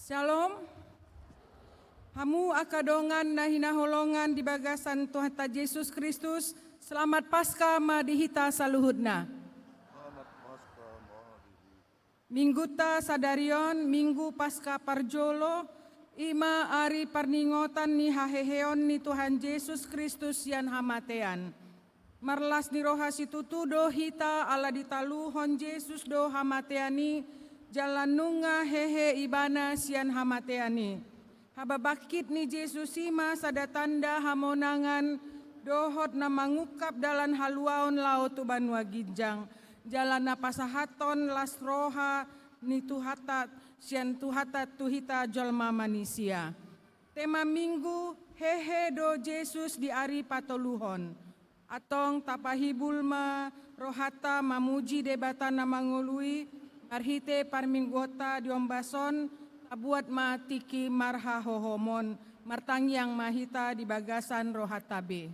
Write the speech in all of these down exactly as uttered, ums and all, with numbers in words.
Shalom. Hamu angka dongan na hinaholongan di bagasan Tuhanta Jesus Kristus, selamat Paskah ma di hita saluhutna. Mingguta sadari on, Minggu Paskah parjolo, i ma ari parningotan ni haheheon ni Tuhan Jesus Kristus sian hamatean. Marlas ni roha situtu do hita ala ditaluhon Jesus do hamatean i, jala nunga hehe Ibana sian hamatean i. Hababangkit ni Jesus i ma sada tanda hamonangan dohot na mangungkap dalan haluaon laho tu banua ginjang, jala na pasahathon las roha ni Tuhanta sian Tuhanta tu hita jolma manisia. Tema Minggu, hehe do Jesus di ari patoluhon. Antong tapahibul ma rohanta mamuji Debata na mangolu i, marhite parmingguonta di ombas on, tabuat ma tingki marhahohomon, martangiang ma hita di bagasan rohanta be.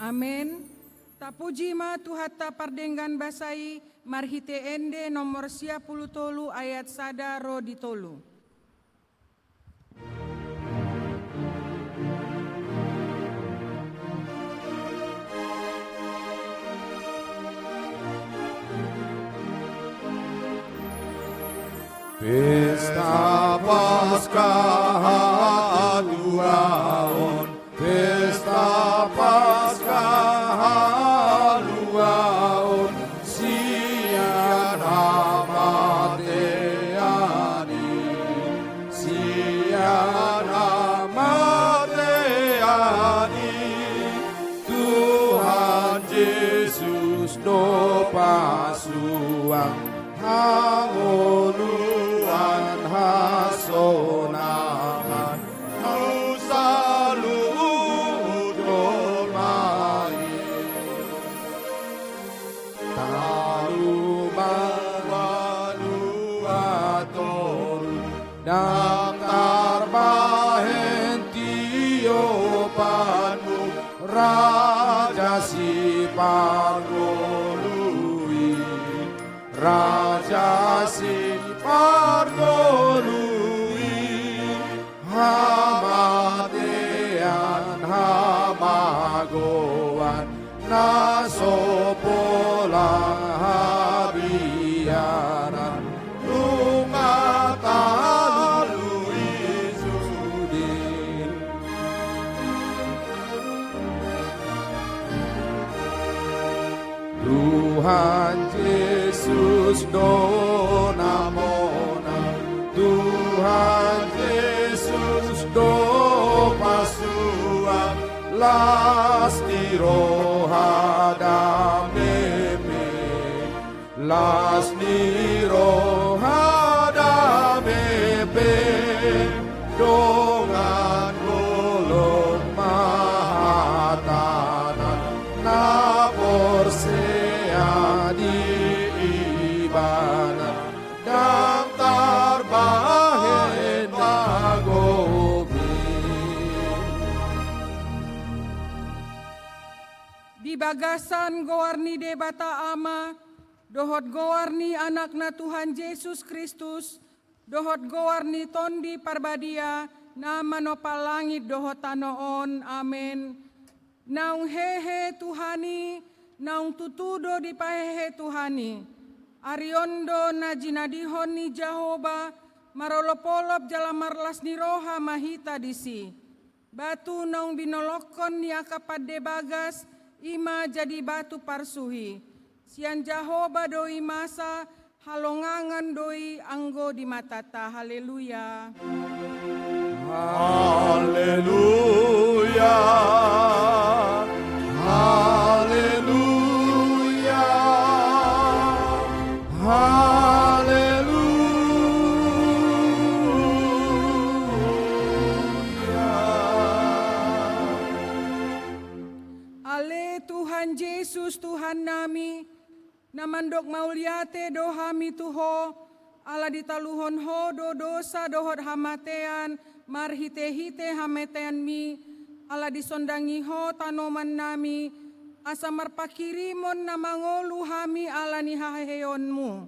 Amen. Tapuji ma Tuhanta pardenggan basa i, marhite ende nomor sia pulu tolu ayat sada ro di tolu. Pesta Paskah hatuaon, Pesta Paskah haluaon sian hamatean i, sian hamatean i, Tuhan Jesus do pasuang hangoluan hasonangan. Tu saluhut jolma i. Talu ma, ualu, tolu, ndang tarbahen tiopanmu, Raja Siparngolu i. Raja Siparngolu i, hamatean hamagoan na so pola habiaran, nunga talu i sude. Tuhan Jesus do na monang, Tuhan Jesus do pasuang, las ni roha dame pe. Las ni roha dame pe, dongan holong ma hataNa, na porsea di Ibana, ndang tarbahen na gok i. Di bagasan goar ni Debata Ama, dohot goar ni AnakNa Tuhan Jesus Kristus, dohot goar ni Tondi Parbadia, na manopa langit dohot tano on. Amen. Naung hehe Tuhan i, naung tutu do dipahehe Tuhan i. Ari on do na jinadihon ni Jahowa, marolopolop jala marlas ni roha ma hita disi. Batu naung binolongkon ni angka pande bagas, i ma jadi batu parsuhi. Sian Jahowa do i masa, Halongangan do i anggo di matata. Haleluya. Haleluya. Haleluya. Haleluya. Ale Tuhan Jesus, Tuhan nami, na mandok mauliate do hami tu Ho, ala ditaluhon Ho do dosa dohot hamatean, marhite-hite hamateanMi, ala disondangi Ho tanoman nami, asa marpanghirimon na mangolu hami ala ni haheheonMu.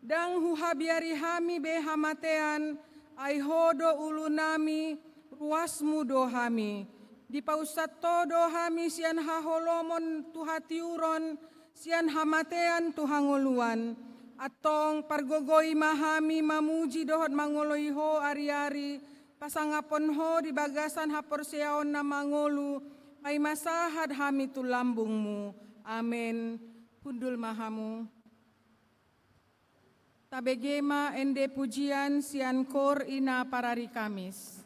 Ndang huhabiari hami be hamatean, ai Ho do ulu nami, ruasMu do hami. Dipaunsat Ho do hami sian haholomon tu hatiuron, sian hamatean tu hangoluan. Antong pargogoi ma hami mamuji dohot mangoloi Ho ari-ari, pasangaphon Ho di bagasan haporseaon na mangolu, paima sahat hami tu lambungMu. Amen. Hundul ma hamu. Tabege ma ende pujian sian Kor Ina Parari Kamis.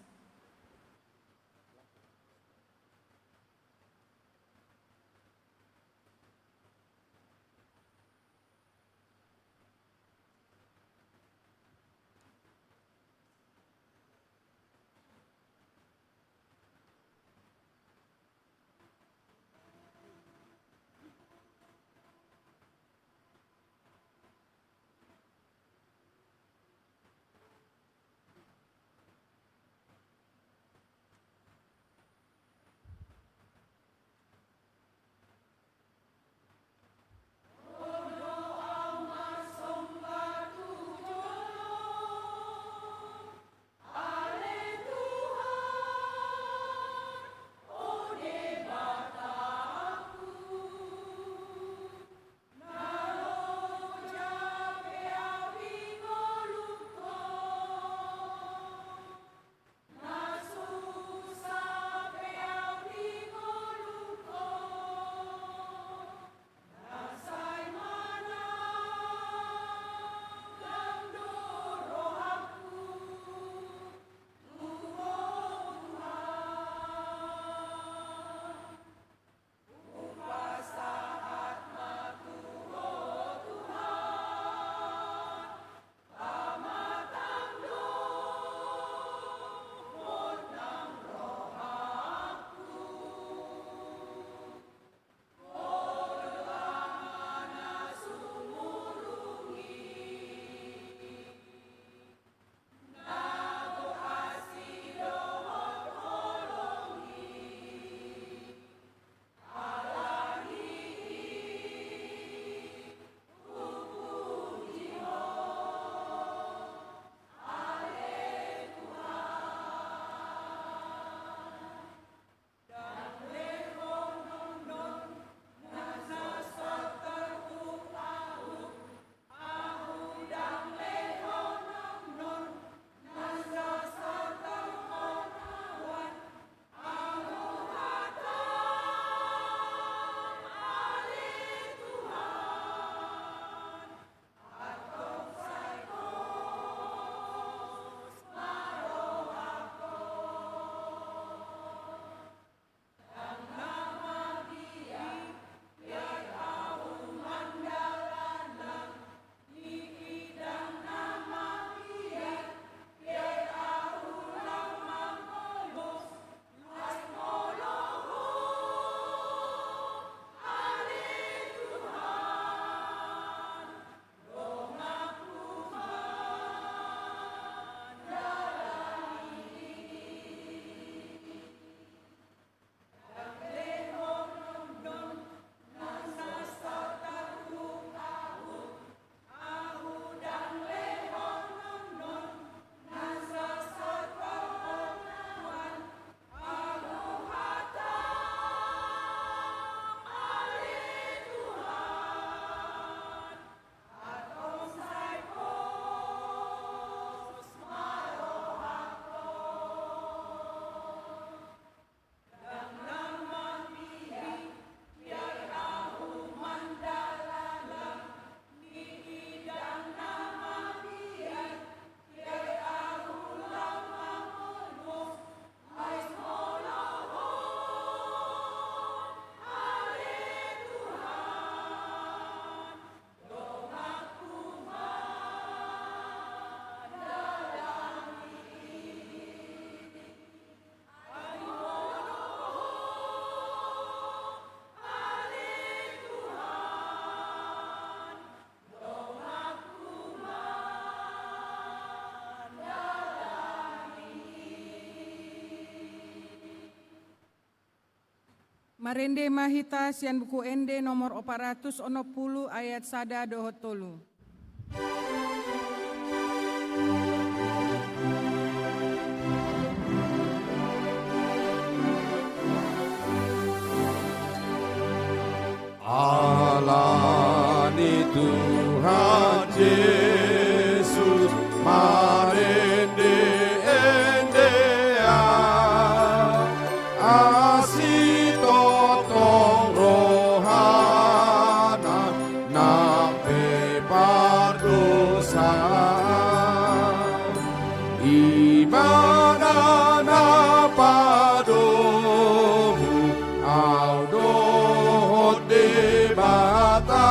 Marende ma hita sian Buku Ende nomor opat ratus onom pulu ayat sada dohot tolu. Ala ni Tuhan Jesus marende-ende au, asi tongtong rohana nang pe pardosa. Ibana na padomu au dohot Debata,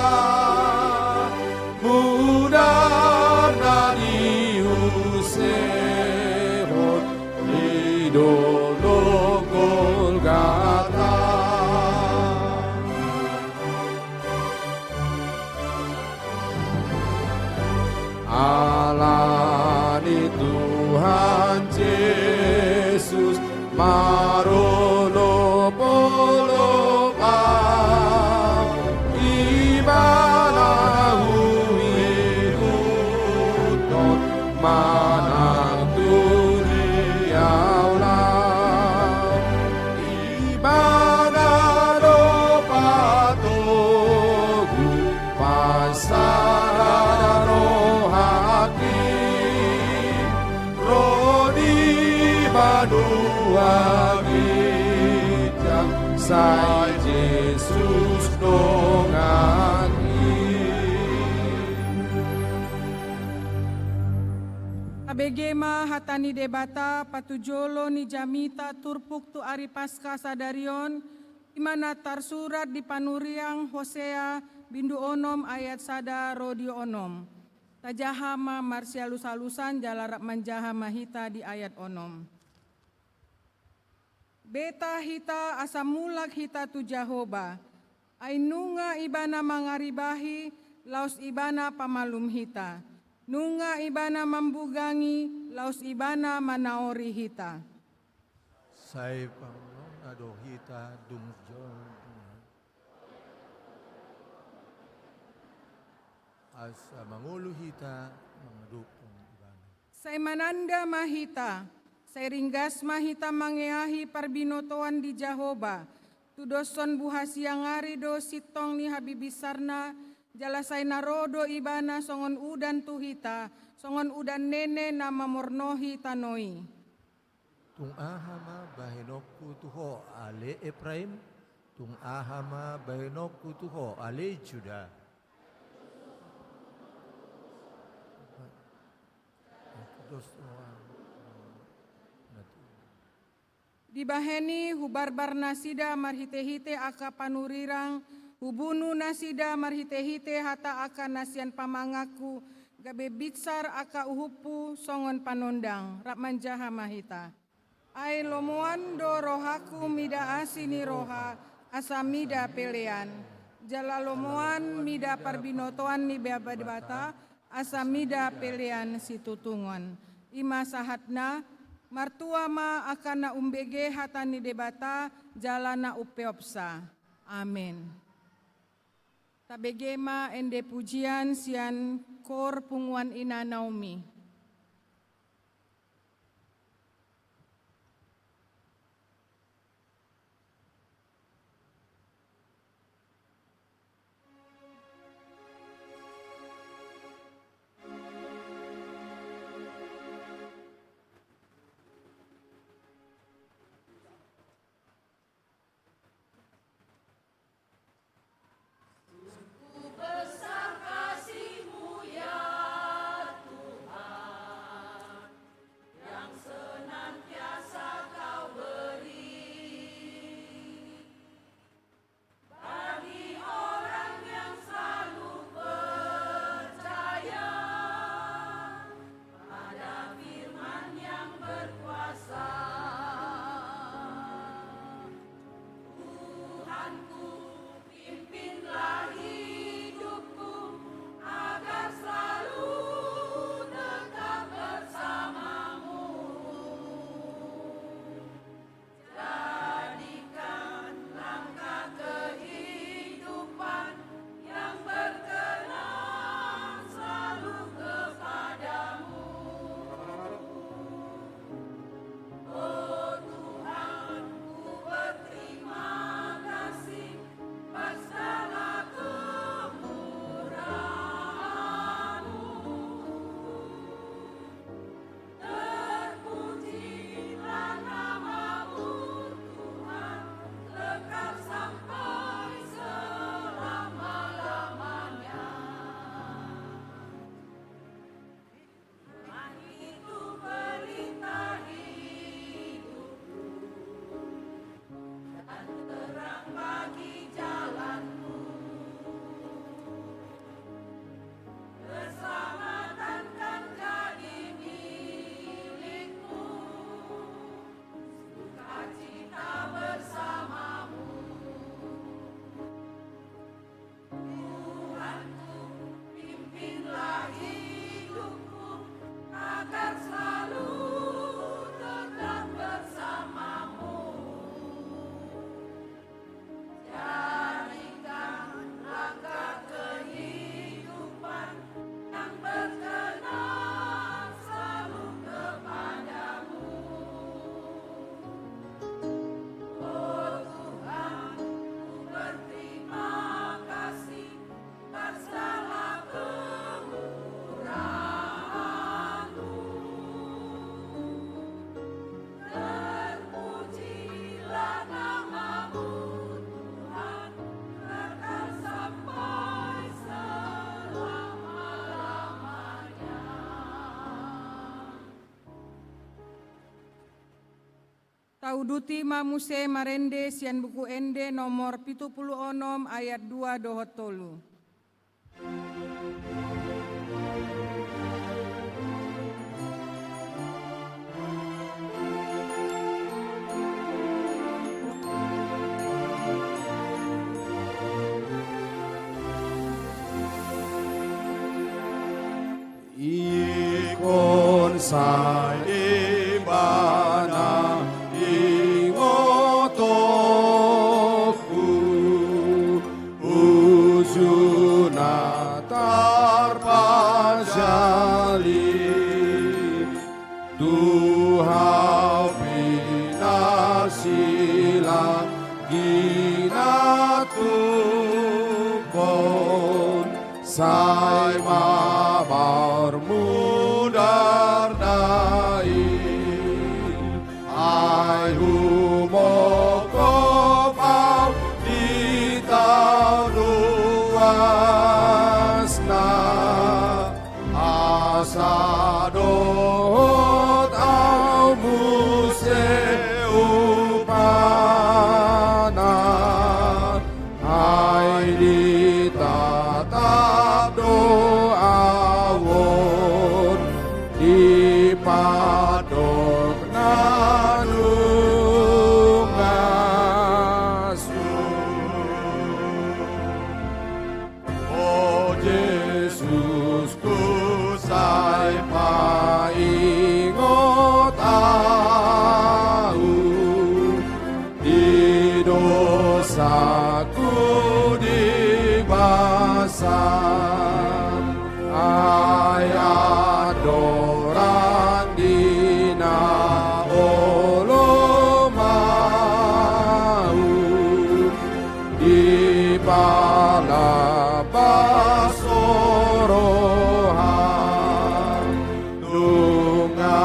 mudar na niusehon di dolok Golgata. Ala ni Tuhan Jesus marolop-olop au, Ibana huihuthon manang tu dia au laho. Ibana do patogu pansarian rohangki, ro di banua ginjang sai Jesus donganki. Tabege ma hata ni Debata patujolo ni jamita turpuk tu ari Paska sadari on, i ma na tarsurat di panurirang Hosea bindu onom ayat sada ro di onom. Tajaha ma marsialus-alusan jala rap manjaha ma hita di ayat onom. Beta hita asa mulak hita tu Jahowa, ai nunga Ibana mangaribahi, laos Ibana pamalum hita. Nunga Ibana mambugangi, laos Ibana manaori hita. Sai pangunona do hita dung jolo, asa mangolu hita mangadophon Ibana. Sai mananda ma hita, sai ringgas ma hita mangeahi parbinotoan di Jahowa. Tudoshon buha siang ari do sintong ni habibinsarna, jala sai na ro do Ibana songon udan tu hita, songon udan nene na mamornohi tano i. Tung aha ma bahenonku tu ho, ale Epraim? Tung aha ma bahenonku tu ho, ale Juda? Dibahen i hubarbar nasida marhitehite angka panurirang, hubunu nasida marhitehite hata angka na sian pamanganku, gabe binsar angka uhumhu songon panondang. Rap manjaha ma hita. Ai lomoan do rohangku mida asi ni roha, asa mida pelean. Jala lomoan mida parbinotoan ni Debata, asa mida pelean situtungon. I ma sahatna. Martua ma angka na umbege hata ni Debata jala na umpeopsa. Amen. Tabege ma ende pujian sian kor Punguan Ina Naomi. Sungguh besar kasih-Mu, ya Tuhan. Tauduti ma muse marende sian Buku Ende nomor pitu pulu onom ayat dua dohot tolu. Ingkon sai Ibana ingotonku, uju na tarpajali. Tu hau pinarsilang ginatumbon, sai ma marmudar daing. Ai humongkop au di taon ruasna, asa dohot au muse upana. Ai ditatap do au on di pandok na nunga sun. O Jesusku, sai paingot au di dosaku di basa. Ai andorang di na olo ma au, dipalambas roha, nunga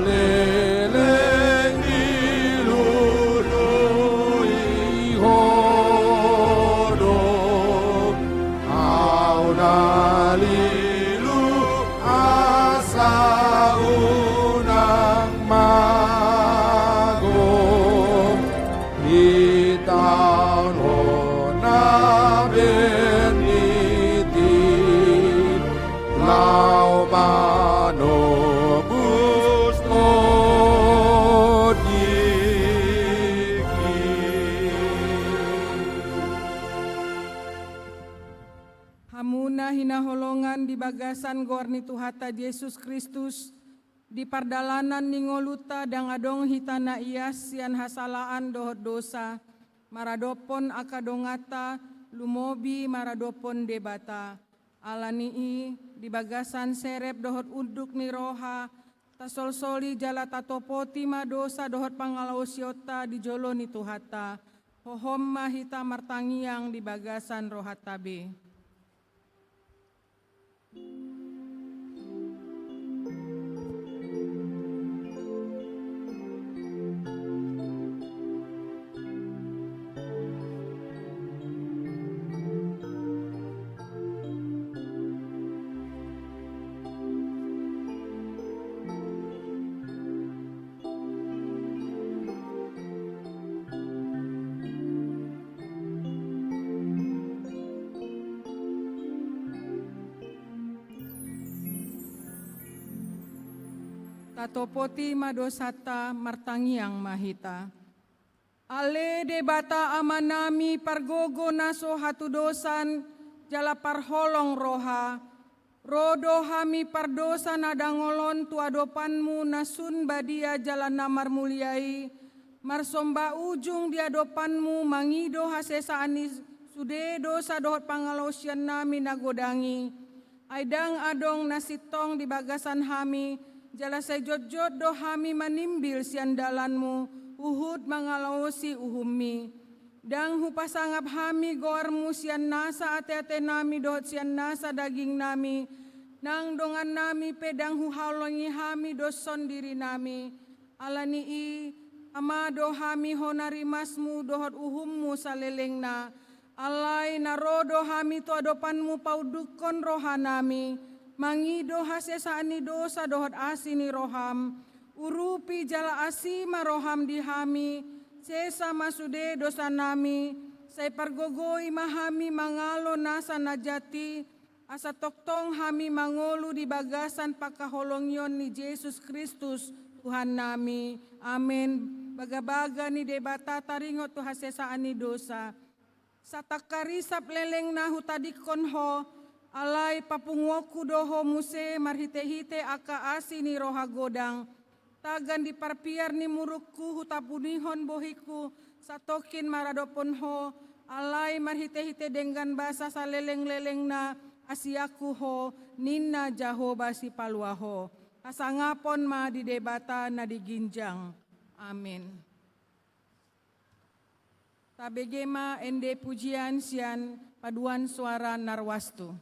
leleng dilului ho do. Au na lilu asa unang mago, itaon ho na berniti, laho manobus tondingki. Hamu na hinaholongan di bagasan goar ni Tuhanta Jesus Kristus, di pardalanan ni ngolunta ndang adong hita na ias sian hasalaan dohot dosa, maradophon angka donganta, lumobi maradophon Debata. Ala ni i, di bagasan serep dohot unduk ni roha, tasolsoli jala tatopoti ma dosa dohot pangalaosionta di jolo ni Tuhanta. Hohom ma hita martangiang di bagasan rohanta be. Tatopoti ma dosanta, martangiang ma hita. Ale Debata Amanami, pargogo na so hatudosan jala parholong roha, ro do hami pardosa na dangol on tu adopanMu na sun badia jala na marmulia i, marsomba ujung di adopanMu, mangido hasesaan ni sude dosa dohot pangalaosionnami na godang i. Ai ndang adong na sintong di bagasan hami, jala sai jotjot do hami manimbil sian dalanMu, huhut mangalaosi uhumMi. Ndang hupasangap hami goarMu sian nasa ateatenami dohot sian nasa dagingnami, nang dongannami pe ndang huhaholongi hami doshon dirinami. Ala ni i, tama do hami hona rimasMu dohot uhumMu salelengna. Alai na ro do hami tu adopanMu paundukkon rohanami, mangido hasesaan ni dosa dohot asi ni rohaM, Urupi jala asi ma roham di hami, sesa ma sude dosanami, sai pargogoi ma hami mangalo nasa na jat i, asa tongtong hami mangolu di bagasan pangkaholongion ni Jesus Kristus, Tuhannami. Amen. Bagabaga ni Debata taringot tu hasesaan ni dosa. Satangkarisap lelengna hutadingkon ho, alai papunguonku do ho muse marhitehite angka asi ni roha godang. Tagan di parpiar ni murukku hutapunihon bohingku, satongkin maradophon ho, alai marhitehite denggan basa salelenglelengna asianku ho, ninna Jahowa Sipalua ho. Hasangapon ma di Debata na di ginjang. Amen. Tabege ma ende pujian sian paduan suara Narwastu.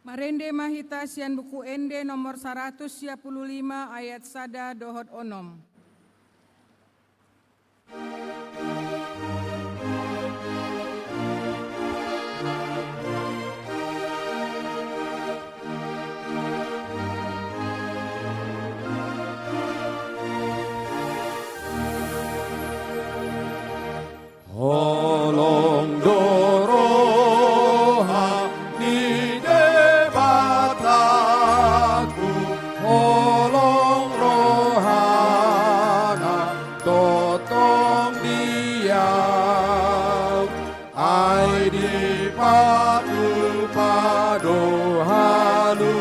Marende ma hita sian Buku Ende nomor saratus sia pulu lima ayat sada dohot onom. Holong do roha ni Debataku, holong rohana tongtong di ahu. Ai dipatupa do haluaonku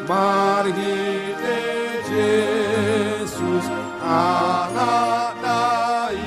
marhite Jesus Anakna i.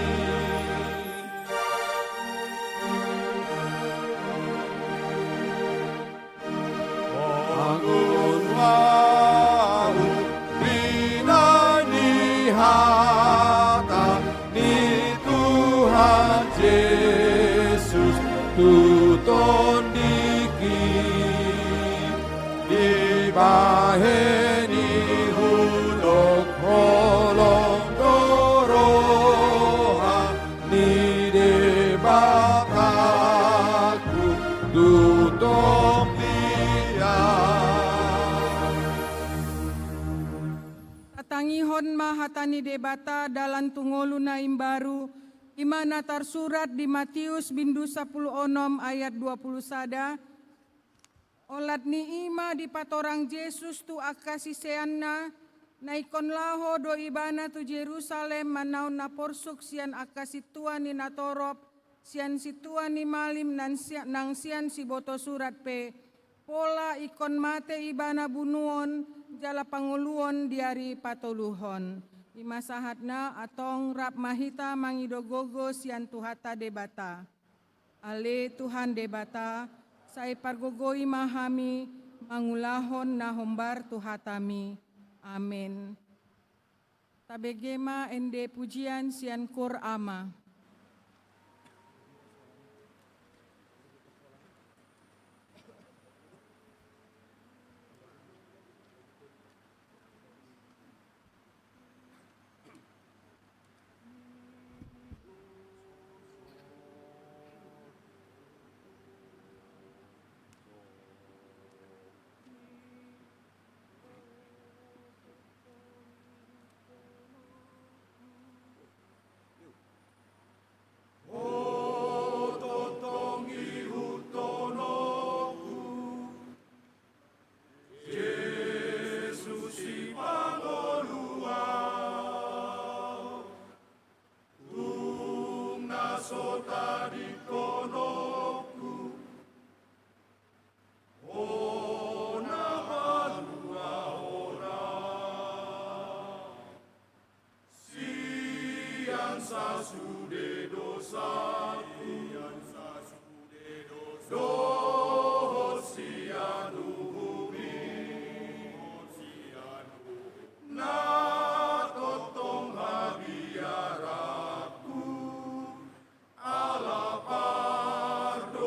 hata ni Debata dalan tu ngolu na imbaru, i ma na tarsurat di Matius bindu sapuluh onom ayat dua puluh sada. Olat ni i ma dipatorang Jesus tu angka siseanna, na ingkon laho do ibana tu Jerusalem manaon na porsuk sian angka sintua ni natorop, sian sintua ni malim nang sia-, nang sian sibotosurat pe, pola ingkon mate ibana bunuon, jala pangoluon di ari patoluhon. I ma sahatna, antong rap ma hita mangido gogo sian Tuhanta Debata. Ale Tuhan Debata, sai pargogoi ma hami mangulahon na hombar tu hataMi. Amen. Tabege ma ende pujian sian Kor Ama. Ho tongtong ihuthononku, Jesus Sipangolu ahu, tung na so tadingkononku, hona paluahon ahu sian sasude dosaku, dohot sian uhum i, na tongtong habiaranku ala pardosaonki.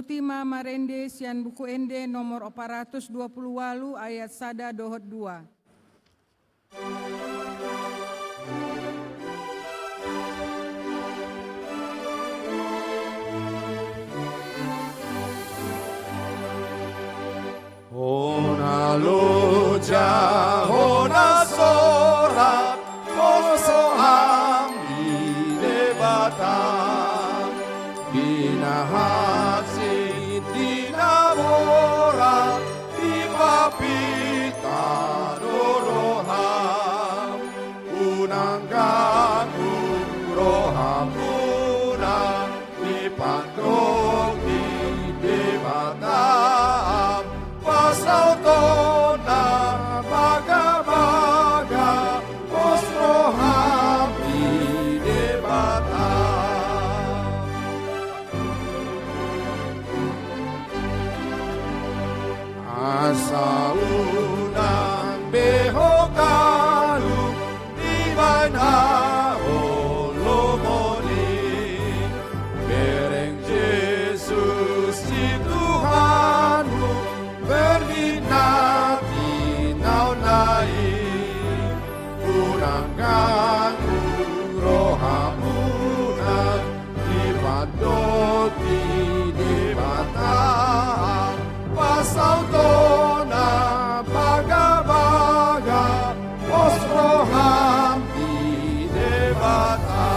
Tingki ma marende sian Buku Ende nomor opat ratus dua puluh ualu ayat sada dohot dua. Hona loja, hona sorat, pos roham di Debata. Di na hansit, di na borat, dipapinta do roham. Unang ganggu rohamuna, dipandok di Debata am, pasautonna bagabaga, pos roham di Debata. Asa unang be ho galu dibahen haholomon i. Bereng Jesus si Tuhanmu, berdinak di naon na i. Unang ganggu rohamuna, dipandok di Debata, pasautonna bagabaga, pos roham di Debata.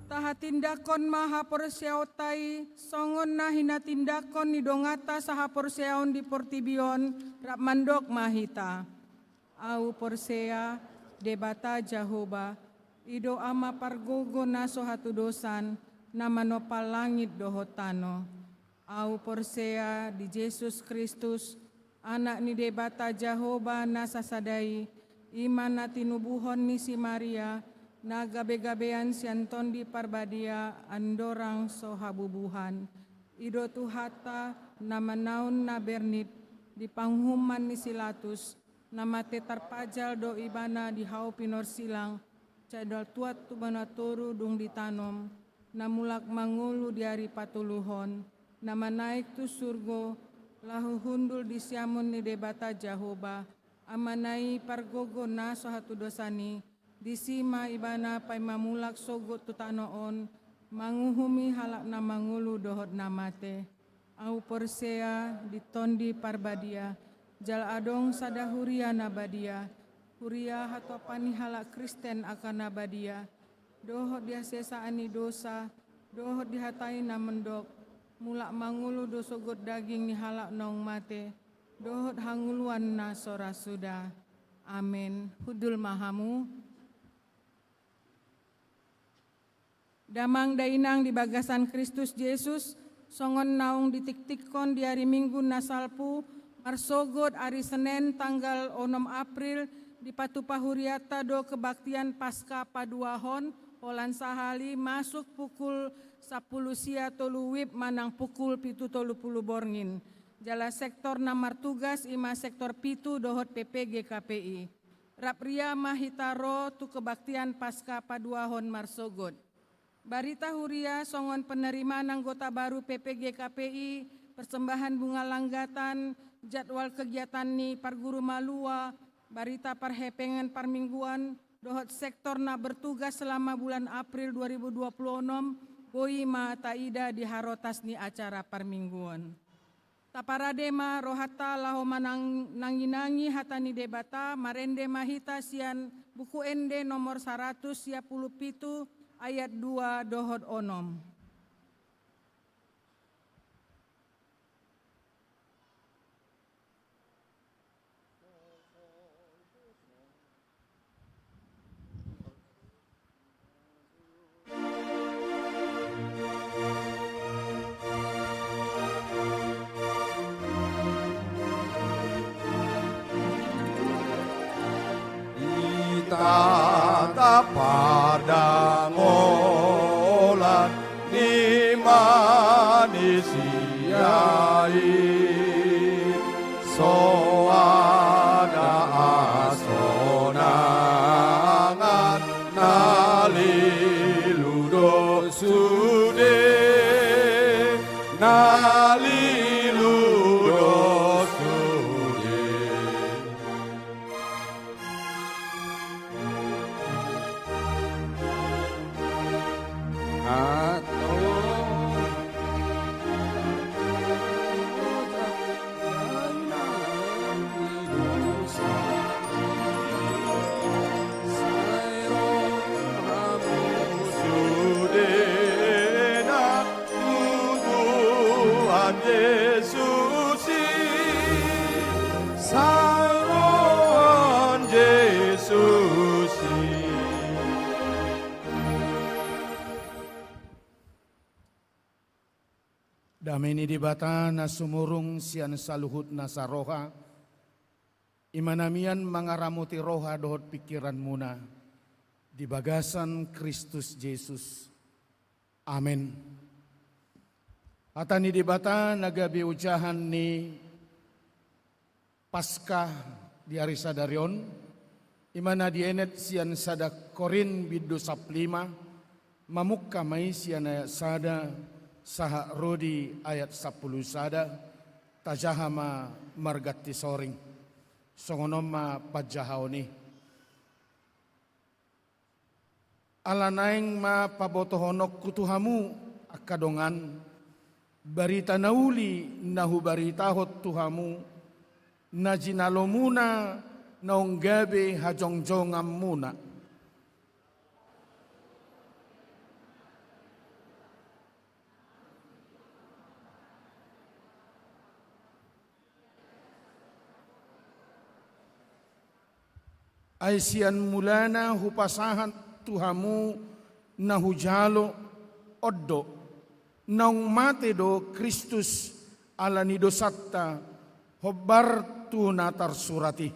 Tahatindangkon ma haporseaonta i, songon na hinatindangkon ni donganta sahaporseaon di portibi on, rap mandok ma hita. Ahu porsea, Debata Jahowa, i do Ama pargogo na so hatudosan, na manompa langit dohot tano. Ahu porsea di Jesus Kristus, Anak ni Debata Jahowa na sasada i, i ma na tinubuhon ni si Maria, na gabegabean sian Tondi Parbadia andorang so habubuhan. I do Tuhanta, na manaon na bernit di panguhuman ni si Latus, na mate tarpajal do ibana di hau pinorsilang, sai dua pulu ualu toru dung ditanom, na mulak mangolu di ari patoluhon, na manaek tu surgo, laho hundul di siamun ni Debata Jahowa, Amana i pargogo na so hatudosan i, disi ma ibana paima mulak sogot tu tano on, manguhumi halak na mangolu dohot na mate. Ahu porsea di Tondi Parbadia, jala adong sada huria na badia, huria hatuapan ni halak Kristen angka na badia, dohot di hasesaan ni dosa, dohot di hata i na mandok, mulak mangolu do sogot daging ni halak naung mate, dohot hangoluan na so ra suda. Amen. Hundul ma hamu. Damang dainang di bagasan Kristus Jesus, songon naung ditiktikkon di ari Minggu na salpu, marsogot ari Senen tanggal onom April, dipatupa hurianta do kebaktian Paska paduahon, holan sahali masuk pukul sampulu sia tolu wib manang pukul pitu tolu pulu borngin. Jala sektor na martugas i ma sektor pitu dohot P P G K P I. Rap ria ma hita ro tu kebaktian Paska paduahon marsogot. Barita huria songon penerimaan anggota baru P P G K P I, persembahan bunga langgatan, jadwal kegiatan ni parguru malua, barita parhepengan parmingguan, dohot sektor na bertugas selama bulan April dua ribu dua puluh enam, boi ma taida di harotas ni acara parmingguan. Taparade ma rohanta laho manang-, nanginangi hata ni Debata, marende ma hita sian Buku Ende nomor saratus sia pulu pitu ayat dua dohot onom. Di tata pardangolan ni manisia i, so ada hasonangan na lilu do su Na lilu do sude. Atau Damai ni Debata na sumurung sian saluhut nasa roha, i ma na mian mangaramoti roha dohot pingkiranmuna di bagasan Kristus Jesus. Amen. Hata ni Debata na gabe ojahan ni Paskah di ari sadari on, i ma na dienet sian sada Korint bindu sampulu lima, mamungka ma i sian ayat sada sahat ro di ayat sampulu sada, tajaha ma marganti soring. Songon on ma panjahaon i. Ala naeng ma pabotohononku tu hamu, angka dongan, barita na uli na hubaritahon tu hamu, na jinalomuna naung gabe hajongjonganmuna. Ai sian mulana hupasahat tu hamu na hujalo, on do, naung mate do Kristus ala ni dosanta, hombar tu na tarsurat i.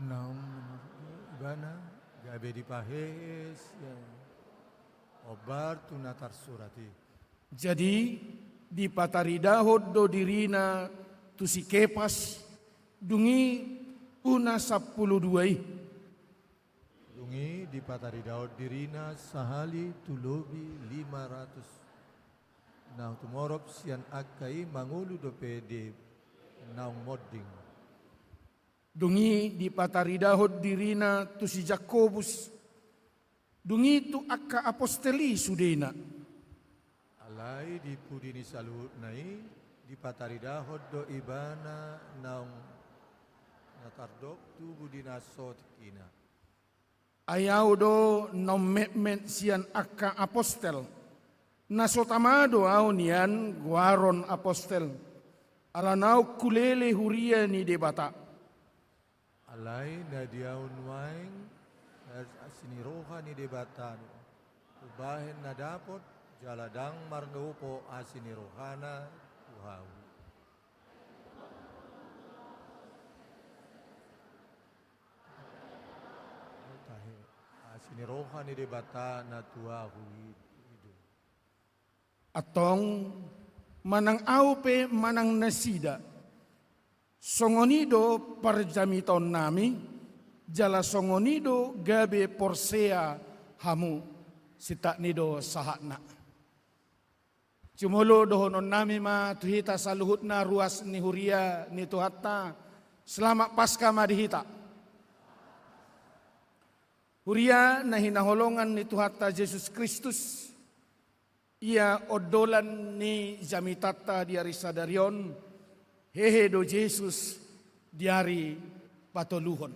Naung ibana gabe dipahehe sian, hombar tu na tarsurat i. Jadi, dipataridahon do dirina tu si Kepas, dung i tu na sampulu dua i. Dung i dipataridahon dirina sahali tu lobi lima ratus. Na tumorop sian angka i mangolu dope di naung monding. Dung i dipataridahon dirina tu si Jakobus, dung i tu angka apostel i sudena. Alai di pudi ni saluhutna i, dipataridahon do ibana naung na tardok tubu di na so tingkina. Ai ahu do naung metmet sian angka apostel, na so tama do ahu nian goaron apostel, ala naung hulele huria ni Debata. Alai na di ahu nuaeng, asi ni roha ni Debata do, hubahen na dapot, jala ndang mardopo asi ni rohana tu ahu. Tahe, asi ni roha ni Debata na tu ahu i do. Antong, manang ahu pe manang nasida, songon i do parjamitaonnami, jala songon i do gabe porsea hamu, sintak ni do sahatna. Jumolo dohononnami ma tu hita saluhutna ruas ni huria ni Tuhanta, selamat Paskah ma di hita. Huria na hinaholongan ni Tuhanta Jesus Kristus, ia ondolan ni jamitanta di ari sadari on, hehe do Jesus di ari patoluhon.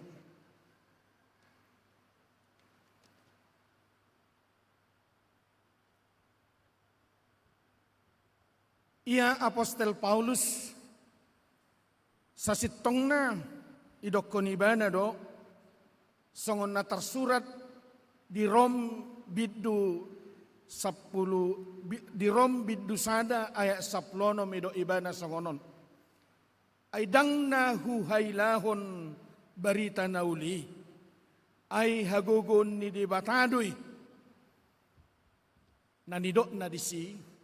Ia apostel Paulus, sasintongna idokkon ibana do, songon na tarsurat di Rom bindu sampulu, bi-, di Rom bindu sada ayat sampulu onom, idok ibana songon on. Ai ndang na huhailahon barita na uli, ai hagogoon ni Debata do i. Na nidokna disi,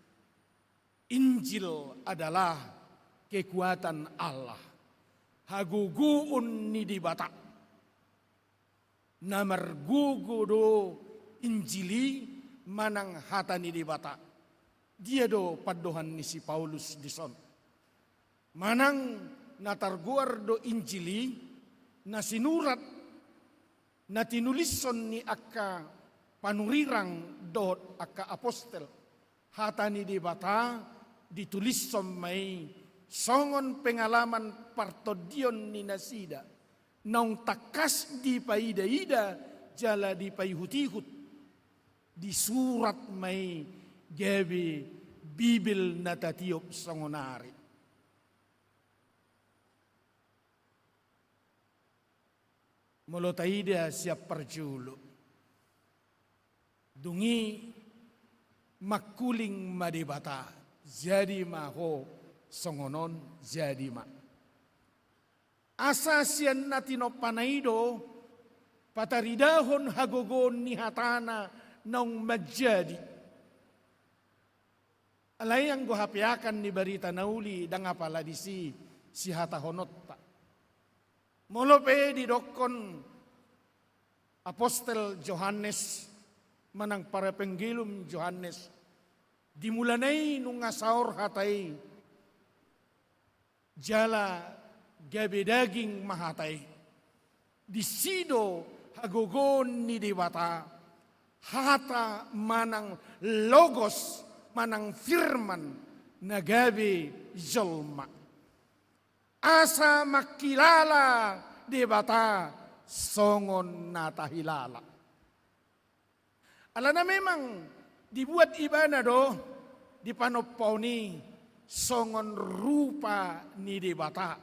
Injil adalah kekuatan Allah, hagogoon ni Debata. Na margogo do Injil i, manang hata ni Debata. Dia do pandohan ni si Paulus dison? Manang na targoar do Injil i, na sinurat, na tinulishon ni angka panurirang dohot angka apostel. Hata ni Debata ditulishon ma i songon pengalaman partondion ni nasida, naung tangkas dipaidaida jala dipaihutihut. Disurat ma i gabe Bibel na tatiop songonari. Molo taida sian parjolo, dung i mangkuling ma Debata, jadi ma ho songon on, jadi ma. Asa sian na tinompana i do pataridahon hagogoon ni hatana naung manjadi. Alai anggo hapeakan ni barita na uli ndang apala disi sihatahononta. Molo pe didokkon apostel Johannes manang parepenggelum Johannes, di mulana i nunga saor hata i, jala gabe daging ma hata i. Disi do hagogoon ni Debata, hata manang logos manang firman na gabe jolma. Asa mangkilala Debata songon na tahilala. Alana memang dibuat ibana do di panompaon i songon rupa ni Debata,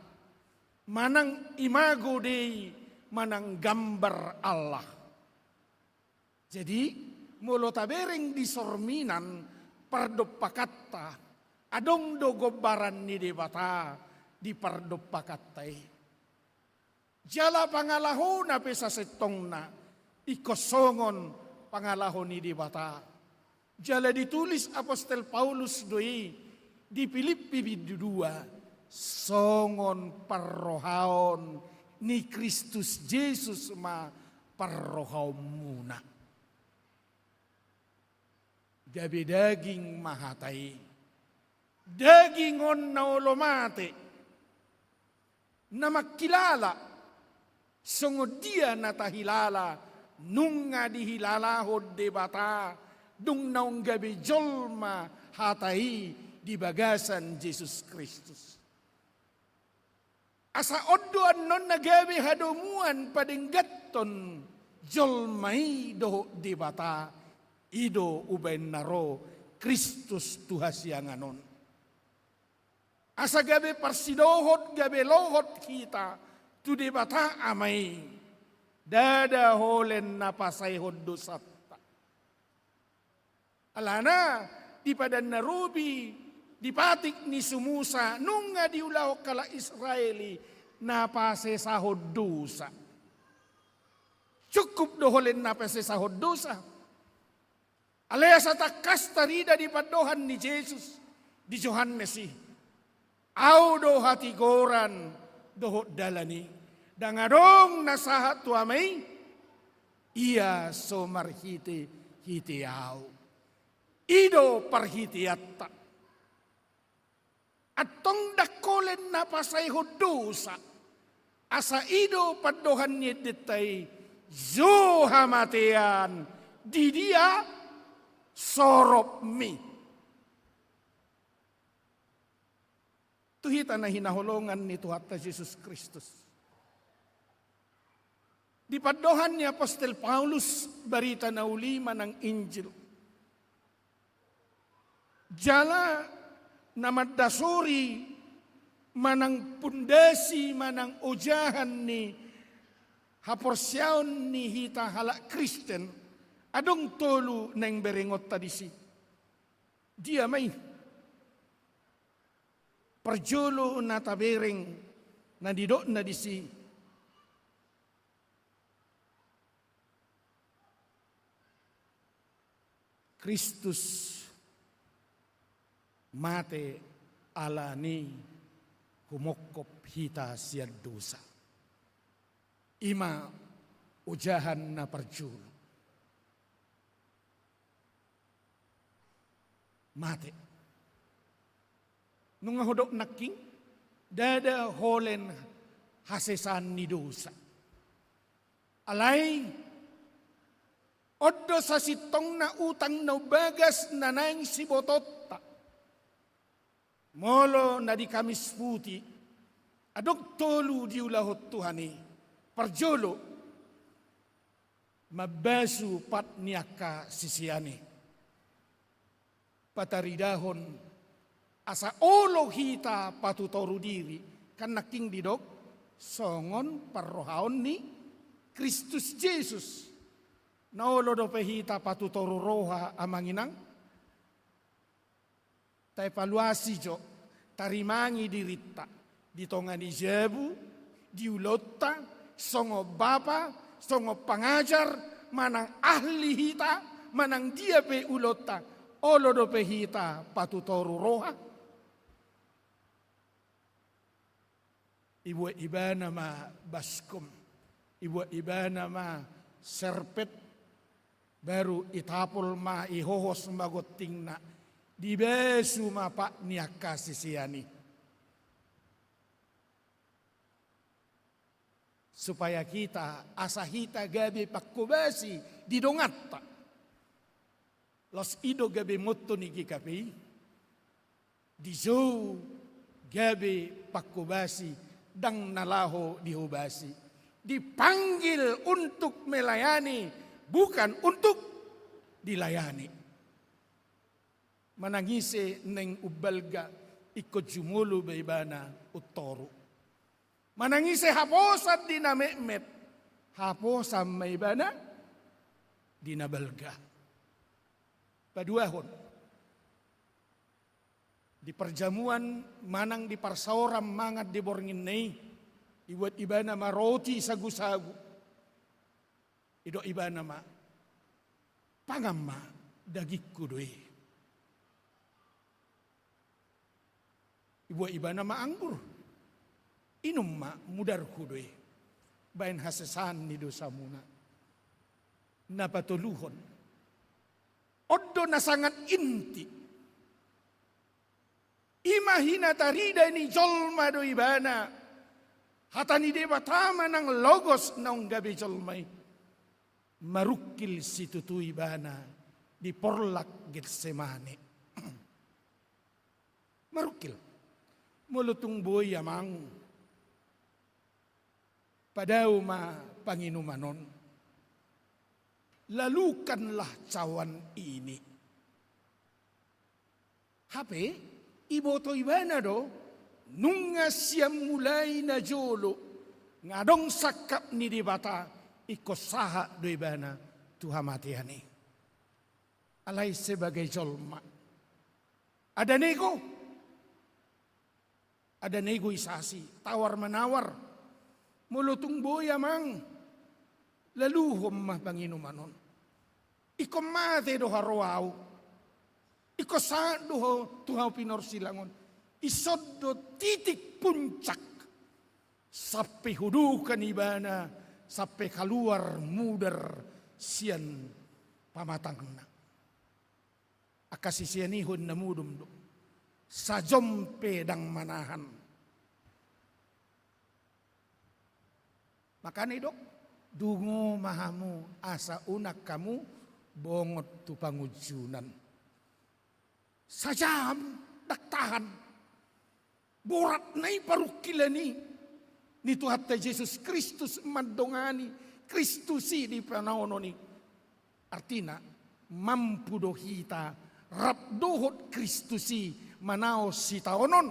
manang imago Dei, manang gambar Allah. Jadi, molo tabereng di sorminan pardompakanta, adong do gombaran ni Debata di pardompakanta i. Jala pangalahona pe sasintongna ingkon songon pangalaho ni Debata. Jala ditulis apostel Paulus do i di Pilippi bindu dua, songon parrohaon ni Kristus Jesus ma parrohaonmuna. Gabe daging ma hata i. Daging on na olo mate, na mangkilala songon dia na tahilala, nunga dihilalahon Debata dung naung gabe jolma hata i di bagasan Jesus Kristus. Asa on do annon na gabe hadomuan padengganhon jolma i dohot Debata, i do umbahen na ro Kristus tu hasiangan on. Asa gabe parsidohot, gabe lohot hita tu Debata Ama i, ndada holan na pasaehon dosanta. Alana di Padan na Robi, di patik ni si Musa, nunga diulahon halak Israel i na pasesahon dosa. Cukup do holan na pasesahon dosa. Alai asa tangkas tarida di pandohan ni Jesus di Johannes i. Au do hatigoran dohot dalan i. Ndang adong na sahat tu Ama i, ia so marhitehite Au. I do parhiteanta. Antong ndang holan na pasaehon dosa. Asa i do pandohan ni endenta i, jo hamatean, di dia soropmi. Tu hita na hinaholongan ni Tuhanta Jesus Kristus. Di pandohan ni apostel Paulus barita na uli manang Injil. Jala na mandasori manang pundasi manang ojahan ni haporseaon ni hita halak Kristen, adong tolu naeng berengonta disi. Dia ma i? Parjolo na tabereng na nidokna disi, Kristus mate alani humongkop hita sian dosa. I ma ojahan na parjolo. mate. Nunga hudok nangkin, ndada holan hasesaan ni dosa. Alai, on do sasintongna utang na umbagas na naeng sibotoonta. Molo na di Kamis Puti, adong tolu diulahon Tuhan i. Parjolo, mambasu pat ni angka sisean i. Pataridahon asa olo hita patutoru diri, kan nangkin didok songon parrohaon ni Kristus Jesus. Na olo dope hita patutoru roha, amang inang? Taevaluasi jo, tarimangi dirinta di tonga ni jabu, di ulaonta, songon bapa, songon pangajar, manang ahli hita, manang dia pe ulaonta, olo dope hita patutoru roha? Ibuat ibana ma baskom, ibuat ibana ma serpet, baru itapol ma, ihohos ma gontingna, dibasu ma pat ni angka sisean i. Supaya hita, asa hita gabe pangkobasi di donganta. Laos i do gabe motto ni GKPI. Dijou gabe pangkobasi, ndang na laho dihobasi. Dipanggil untuk melayani, bukan untuk dilayani. Manang ise naeng umbalga, ingkon jumolo ma ibana untoru. Manang ise haposan di na metmet, haposan ma ibana di na balga. Paduahon, di parjamuan manang di parsaoran mangan di borngin na i, ibuat ibana ma roti sagusagu. Didok ibana ma, pangan ma, dagingku do i. Ibuat ibana ma anggur, inum ma, mudarhu do i, baen hasesaan ni dosamuna. Na patoluhon, on do na sangat inti. I ma hinatarida ni jolma do ibana, hata ni Debata manang Logos naung gabe jolma i. Marungkil situtu ibana di porlak Getsemane. Marungkil. Molo tung boi, amang, padao ma panginuman on. Lalukanlah cawan ini. Hape, iboto ibana do, nunga sian mulai najolo, nga adong sangkap ni Debata, ingkon sahat do ibana tu hamatean i. Alai sebagai jolma, ada nego. Ada negosiasi, tawar-menawar. Molo tung boi, amang, laluhon ma panginuman on. Ingkon mate do haroa au. Ingkon sahat do ho tu hau pinorsilang on. Ison do titik puncak sampe hudukan ibana, sampe kaluar mudar sian pamatangna. Angka sisean i hon na modom do. Sajom pe ndang manahan. Makana didok, dungo ma hamu asa unang hamu bongot tu pangunjunan. Sajam ndang tahan. Borat na i parungkilan i ni Tuhanta Jesus Kristus mandongani Kristus i di panaonon i. Artina, mampu do hita rap dohot Kristus i manaon sitaonon.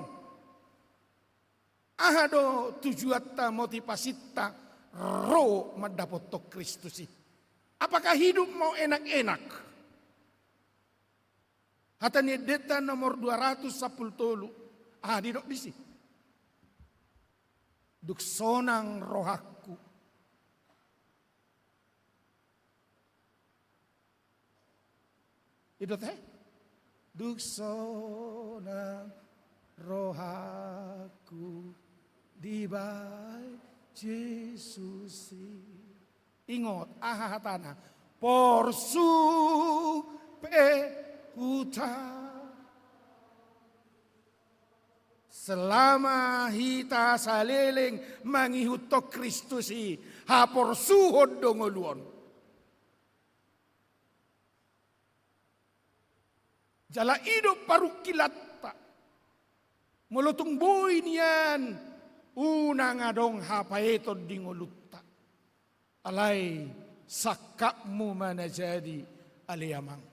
Aha do tujuanta, motivasinta ro mandapothon Kristus i? Apakah hidup mau enak-enak? Hata ni Endenta nomor dua ratus sampulu tolu. Aha didok disi? Dung sonang rohangku. I do te? Dung sonang rohangku dibahen Jesus i. Ingot, aha hatana? Porsuk pe huta. Selama hita saleleng mangihuthon Kristus i, haporsuhon do ngolu on. Jala i do parungkilanta. Molo tung boi nian, unang adong hapaeton di ngolunta. Alai sangkapmu ma na jadi, ale Amang.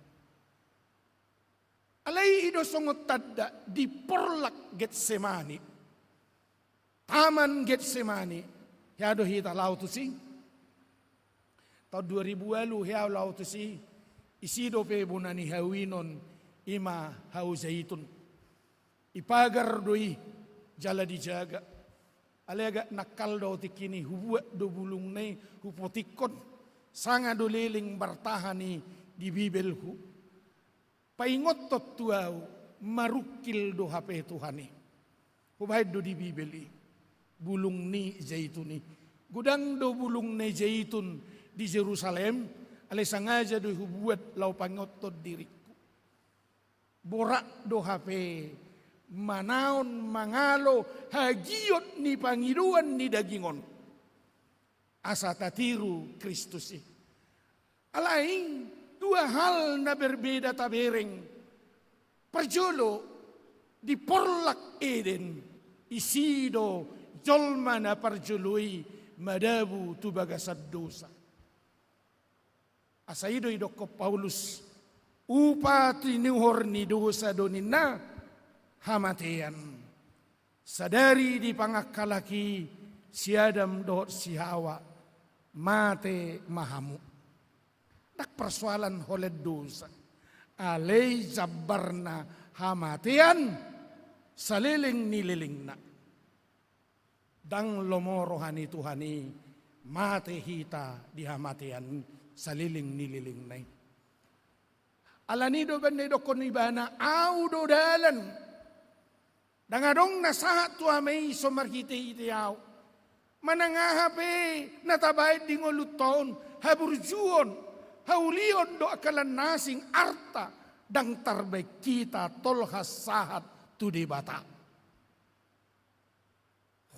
Alai i do songon tanda di porlak Getsemani. Taman Getsemani. Hea do hita laho tusi? Taon dua ribu ualu hea laho tusi. Isi dope bona ni hau inon, i ma hau jaitun. Ipagar do i jala dijaga. Alai agak nakal do tingki ni, hubuat do bulungna i, hupotikkon. Sanga do leleng bartahan i di Bibelhu. Paingothon tu ahu, marungkil do hape Tuhan i. Hubahen do di Bibel i, bulung ni jaitun i. Godang do bulung ni jaitun di Jerusalem, alai sangaja do hubuat laho paingothon diringku. Borat do hape manaon mangalo hagiot ni pangidoan ni daging on. Asa tatiru Kristus i. Alai dua hal na berbeda tabereng. Parjolo, di porlak Eden, isi do jolma na parjolo i madabu tu bagasan dosa. Asa i do idokkon Paulus, upa tinuhor ni dosa do ninna hamatean. Sadari dipangangka halak i si Adam dohot si Hawa, mate ma hamu. Ndang persoalan holan dosa. Alai jambarna hamatean saleleng ni lelengna. Ndang lomo roha ni Tuhan i mate hita di hamatean saleleng ni lelengna i. Alani i do baen na idokkon ibana, ahu do dalan. Ndang adong na sahat tu Ama i so marhitehite ahu. Manang aha pe na tabaen di ngolunta on, haburjuon, haulion dohot angka na asing, arta, ndang tarbaen hita tolhas sahat tu Debata.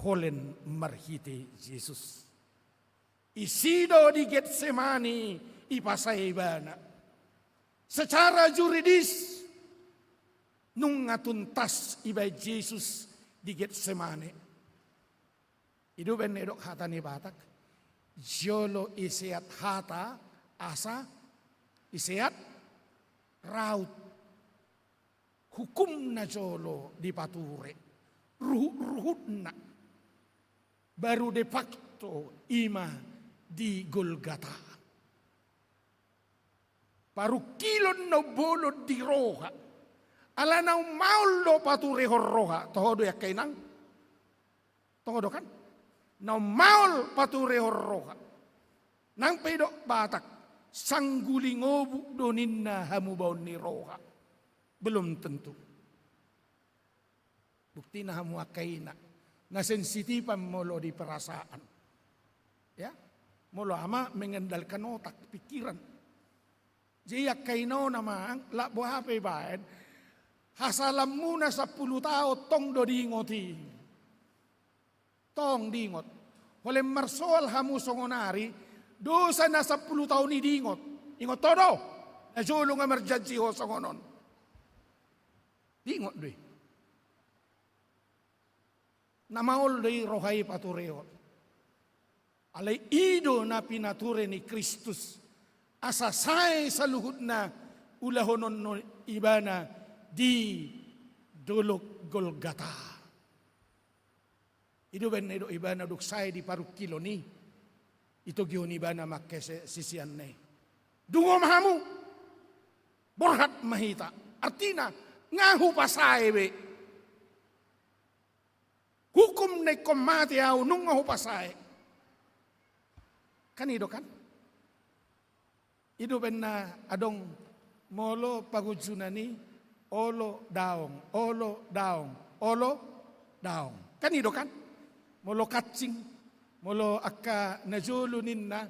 Holan marhite Jesus. Isi do di Getsemani ipasae ibana. Secara juridis, nunga tuntas ibaen Jesus di Getsemani. I do baen na idok hata ni Batak, jolo iseat hata asa iseat raut. Hukum na jolo dipature, ruhut-ruhutna, baru de facto i ma di Golgata. Parungkilon na umbolon di roha. Ala naung maol do paturehon roha, toho do i angka inang? Toho do kan? Naung maol paturehon roha. Nang pe didok Batak, sangguling obuk do ninna hamubaon ni roha. Belum tentu. Buktina hamu angka ina, na sensitifan molo di perasaan. Ya, molo ama mengandalkan otak, pikiran. Jadi angka ina on amang, lak boha pe ibaen, hasalanmuna sampulu taon tong do diingot i. Tong diingot. Holan marsoal hamu songon ari, dosa na sampulu taon i diingot. Ingot ho do? Na jolo nga marjanji ho songon on. Diingot do i. Na maol do i roha i paturehon. Alai i do na pinature ni Kristus, asa sae saluhutna ulahonon ibana di dolok Golgata. I do baen na didok ibana dung sae di parungkilon i, itogihon ibana ma angka siseanna i. Dungo ma hamu, borhat ma hita. Artina, nga hupasae be. Hukum na ingkon mate ahu nunga hupasae. Kan i do kan? I do baen na adong molo pangunjunan i olo daong, olo daong, olo daong. Kan i do kan? Molo kancing, molo angka na jolo ninna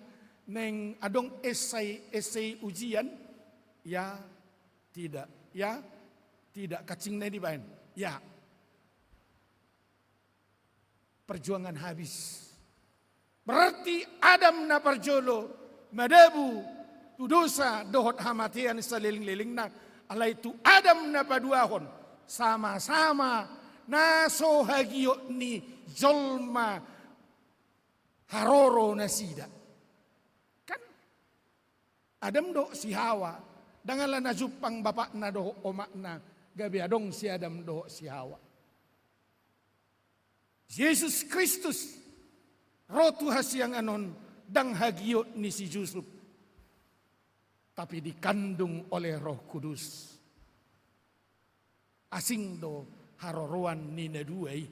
naeng adong esai, esai ujian, ya tidak, ya tidak, kancingna i dibaen, ya. perjuangan habis. Berarti Adam na parjolo madabu tu dosa dohot hamatean saleleng-lelengna, alai tu Adam na paduahon sama-sama na so hagiot ni jolma haroro nasida. Kan Adam dohot si Hawa, ndang ala na jumpang bapakna dohot omakna gabe adong si Adam dohot si Hawa. Jesus Kristus ro tu hasiangan on ndang hagiot ni si Jusup, tapi dikandung oleh Roh Kudus. Asing do haroroan ni na dua i.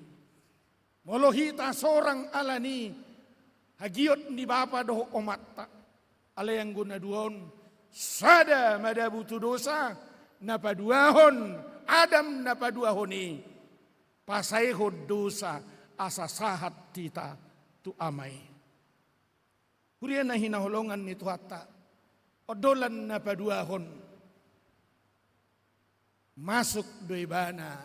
Molo hita sorang ala ni hagiot ni bapa dohot omanta, alai anggo na dua on sada madabu tu dosa, na paduahon, Adam na paduahon i pasaehon dosa asa sahat hita tu Ama i. Huria na hinaholongan ni Tuhanta, ondolan na paduahon, masuk do ibana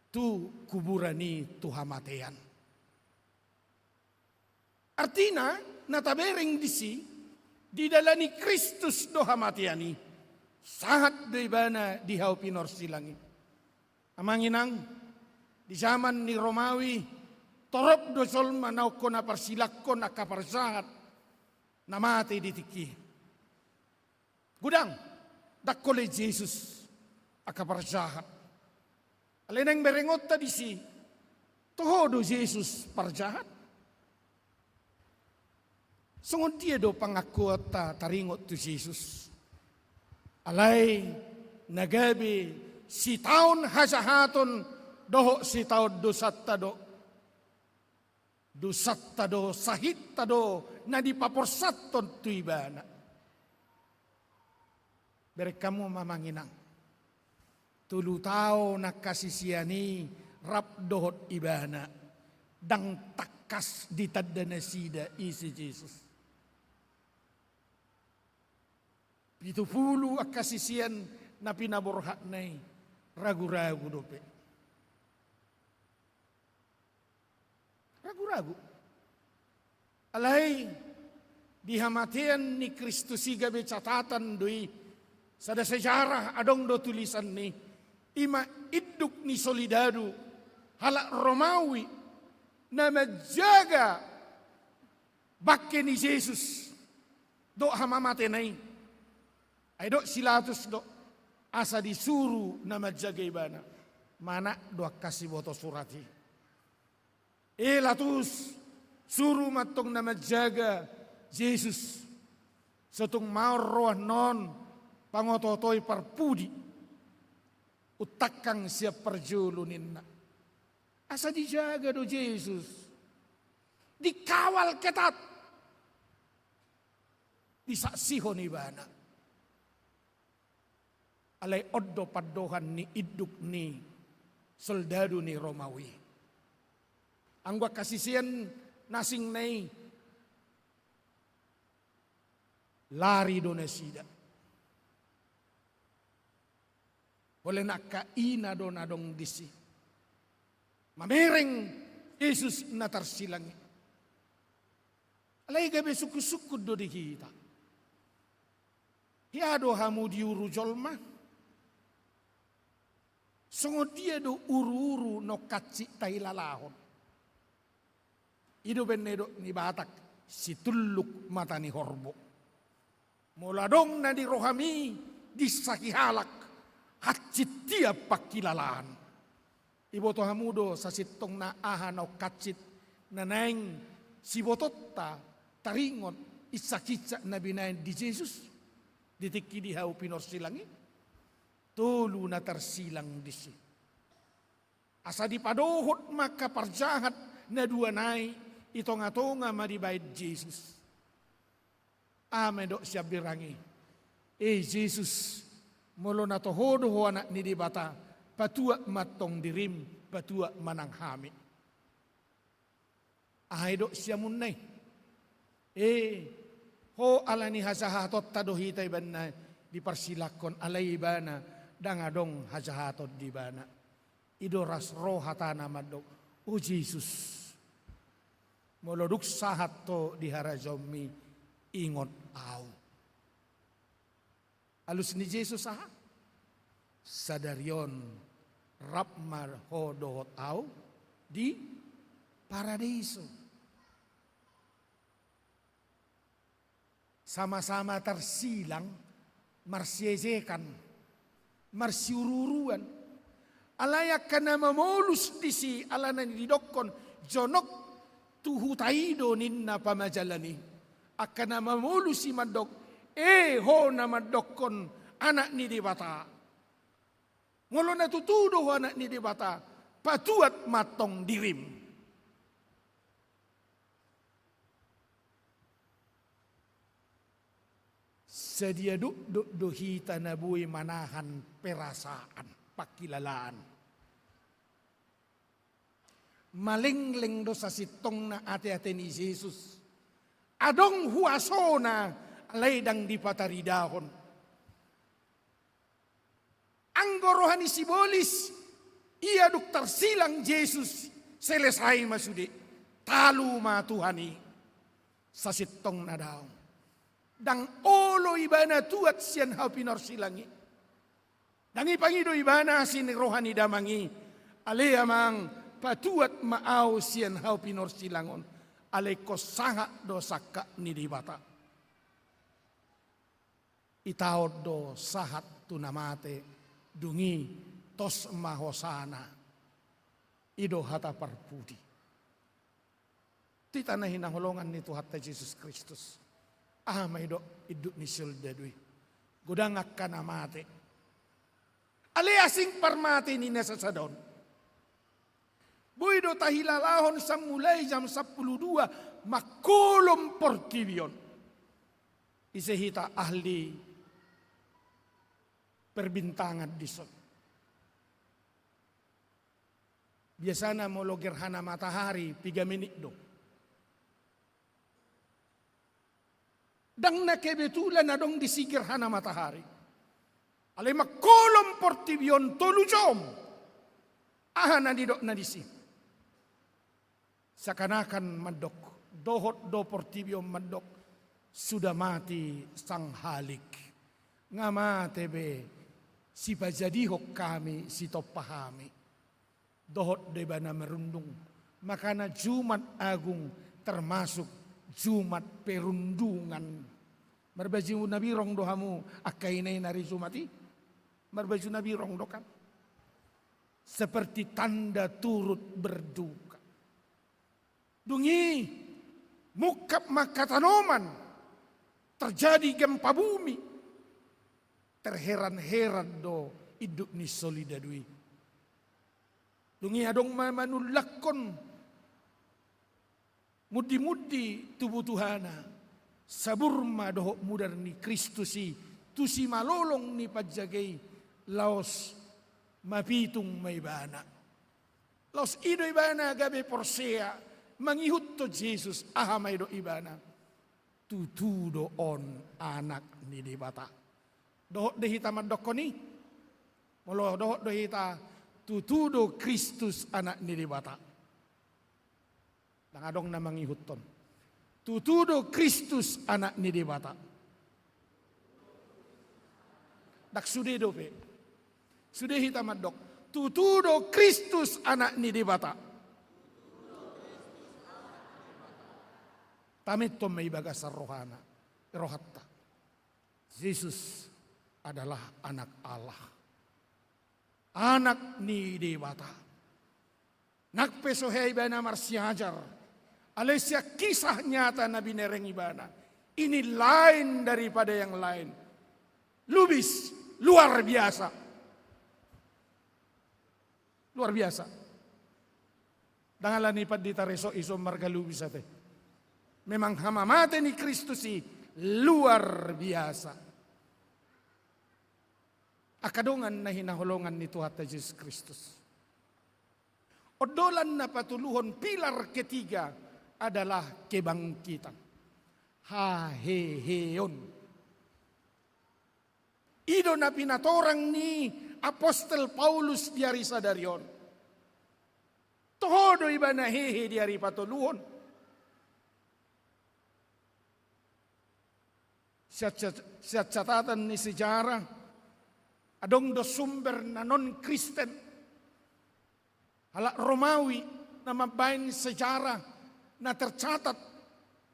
tu kuburan i, tu hamatean. Artina, na tabereng disi, didalani Kristus do hamatean i, sahat do ibana di hau pinorsilang i. Amang inang, di zaman ni Romawi, torop do jolma na ingkon na parsilangkon angka parjahat na mate di tingki i. Godang, ndang holoi Jesus angka parjahat. Alai naeng berengonta disi, toho do Jesus parjahat? Songon dia do pangakuonta taringot tu Jesus? Alai na gabe sitaon hajahaton dohot sitaon dosanta do. Dosanta do, sahitta do na dipaporsathon tu ibana. Bereng hamu ma, amang inang, tolu taon angka sisean i rap dohot ibana, ndang tangkas ditanda nasida ise Jesus. Pitu pulu angka sisean na pinaborhatna i, ragu-ragu dope. Ragu-ragu. Alai di hamatean ni Kristus i gabe catatan do i, sada sejarah adong do tulisan ni, i ma induk ni soldadu, halak Romawi, na manjaga bangke ni Jesus dohot hamamatena i. Ai didok si Latus do, asa disuru na manjaga ibana. Manat do angka siboto surat i. E Latus, suru ma antong na manjaga Jesus. Sotung maol rohana on, pangoto-otoi parpudi. Untangkang sian parjolo ninna. Asa dijaga do Jesus. Dikawal ketat. Disaksihon ibana. Alai on do pandohan ni induk ni soldadu ni Romawi. Anggo angka sisean na asing na i, lari do nasida. Holan angka ina do na adong disi. Mamereng Jesus na tarsilang i. Alai gabe sungkun-sungkun do di hita. Hea do hamu diuru jolma? Songon dia do uru-uru naung hansit tahilalahon? I do baen na nidok ni Batak, situlluk mata ni horbo. Molo adong na di rohami diinsaki halak, hansit hian pangkilalaan. Iboto hamu do sasintongna aha naung hansit na naeng sibotonta taringot insak-insak na binaen di Jesus di tingki di hau pinorsilang i? Tolu na tarsilang disi. Asa dipadohot ma angka parjahat na dua nai, i tonga-tonga ma dibaen Jesus. Aha ma didok sian birang i? E Jesus, molo na toho do Ho Anak ni Debata, patuat ma antong dirim, patuat ma nang hami. Aha didok siamunna i? E, ho ala ni hajahatonta do hita ibana diparsilangkon, alai ibana ndang adong hajahaton di ibana. I do ras ro hatana mandok, o Jesus, Molo dung sahat ho di harajaonmi, ingot ahu. Alus ni Jesus aha? Sadari on rap ma ho dohot ahu di Paradiso. Sama-sama tarsilang, marsiejekan, marsiuruuruan. Alai angka na mamolus disi alana nidokkon jonok tu huta i do ninna pamajalan i. Angka na mamolus i mandok, e ho na mandokkon Anak ni Debata. Molo na tutu do ho Anak ni Debata, patuat ma antong dirim. Sadia dokdok do hita na boi manahan perasaan, pangkilalaan. Malengleng do sasintongna ateate ni Jesus. Adong huasona, alai ndang dipataridahon. Anggo roha ni sibolis, ia dung tarsilang Jesus, selesai ma sude. Talu ma Tuhan i. Sasintongna daong. Ndang olo ibana tuat sian hau pinorsilang i. Ndang ipangido ibana asi ni roha ni damang i. Ale amang, patuat ma ahu sian hau pinorsilang on. Alai ingkon sahat do sangkap ni Debata. Itaon do sahat tu na mate, dung i tos ma hosana. I do hata parpudi. Hita na hinaholongan ni Tuhanta Jesus Kristus. Aha ma i do induk ni soldadu i? Godang angka na mate. Ale asing parmate ni na sasada on. Boi do tahilalahon sian mulai jam sampulu dua mangkolom portibi on. Ise hita ahli perbintangan dison? Biasana molo gerhana matahari piga menit do. Ndang na kebetulan adong disi gerhana matahari. Alai mangkolom portibi on tolu jom. Aha na nidokna disi? Seakan-akan mandok, dohot do portibi on mandok, sudah mati sang Halik. Nga mate be, sipajadihon hami, sitompa hami. Dohot do ibana marundung. Makana Jumat Agung termasuk Jumat perundungan. Marbaju na birong do hamu angka ina-ina ari Jumat i? Marbaju na birong do kan? Seperti tanda turut berduka. Dung i mungkap ma angka tanoman, terjadi gempa bumi. Terheran-heran do induk ni soldadu i. Dung i adong ma manullakhon mundi-mundi tu butuhana. Sabur ma dohot mudar ni Kristus i tu simalolong ni panjaga i, laos mapitung ma ibana. Laos i do ibana gabe porsea mangihuthon Jesus. Aha ma i do ibana? Tutu do on Anak ni Debata. Dohot do hita mandokkon i? Molo dohot do hita, tutu do Kristus Anak ni Debata? Ndang adong na mangihuthon. Tutu do Kristus Anak ni Debata? Ndang sude dope. Sude hita mandok, tutu do Kristus Anak ni Debata? Taminton ma i bagasan rohana, rohanta. Jesus adalah Anak Allah. Anak ni Debata. Nang pe so hea ibana marsiajar, alai sian kisah nyata na binereng ibana, ini lain daripada yang lain. Lubis, luar biasa. Luar biasa. Ndang ala ni pandita resok i so marga Lubis ate. Memang hamamate ni Kristus i luar biasa. Angka dongan na hinaholongan ni Tuhanta Jesus Kristus. Ondolan na patoluhon, pilar ketiga, adalah kebangkitan. Haheheon. I do na pinatorang ni apostel Paulus di ari sadari on. Toho do ibana hehe di ari patoluhon. Sian, sian catatan ni sejarah, adong do sumber na non-Kristen, halak Romawi, na mambaen sejarah na tercatat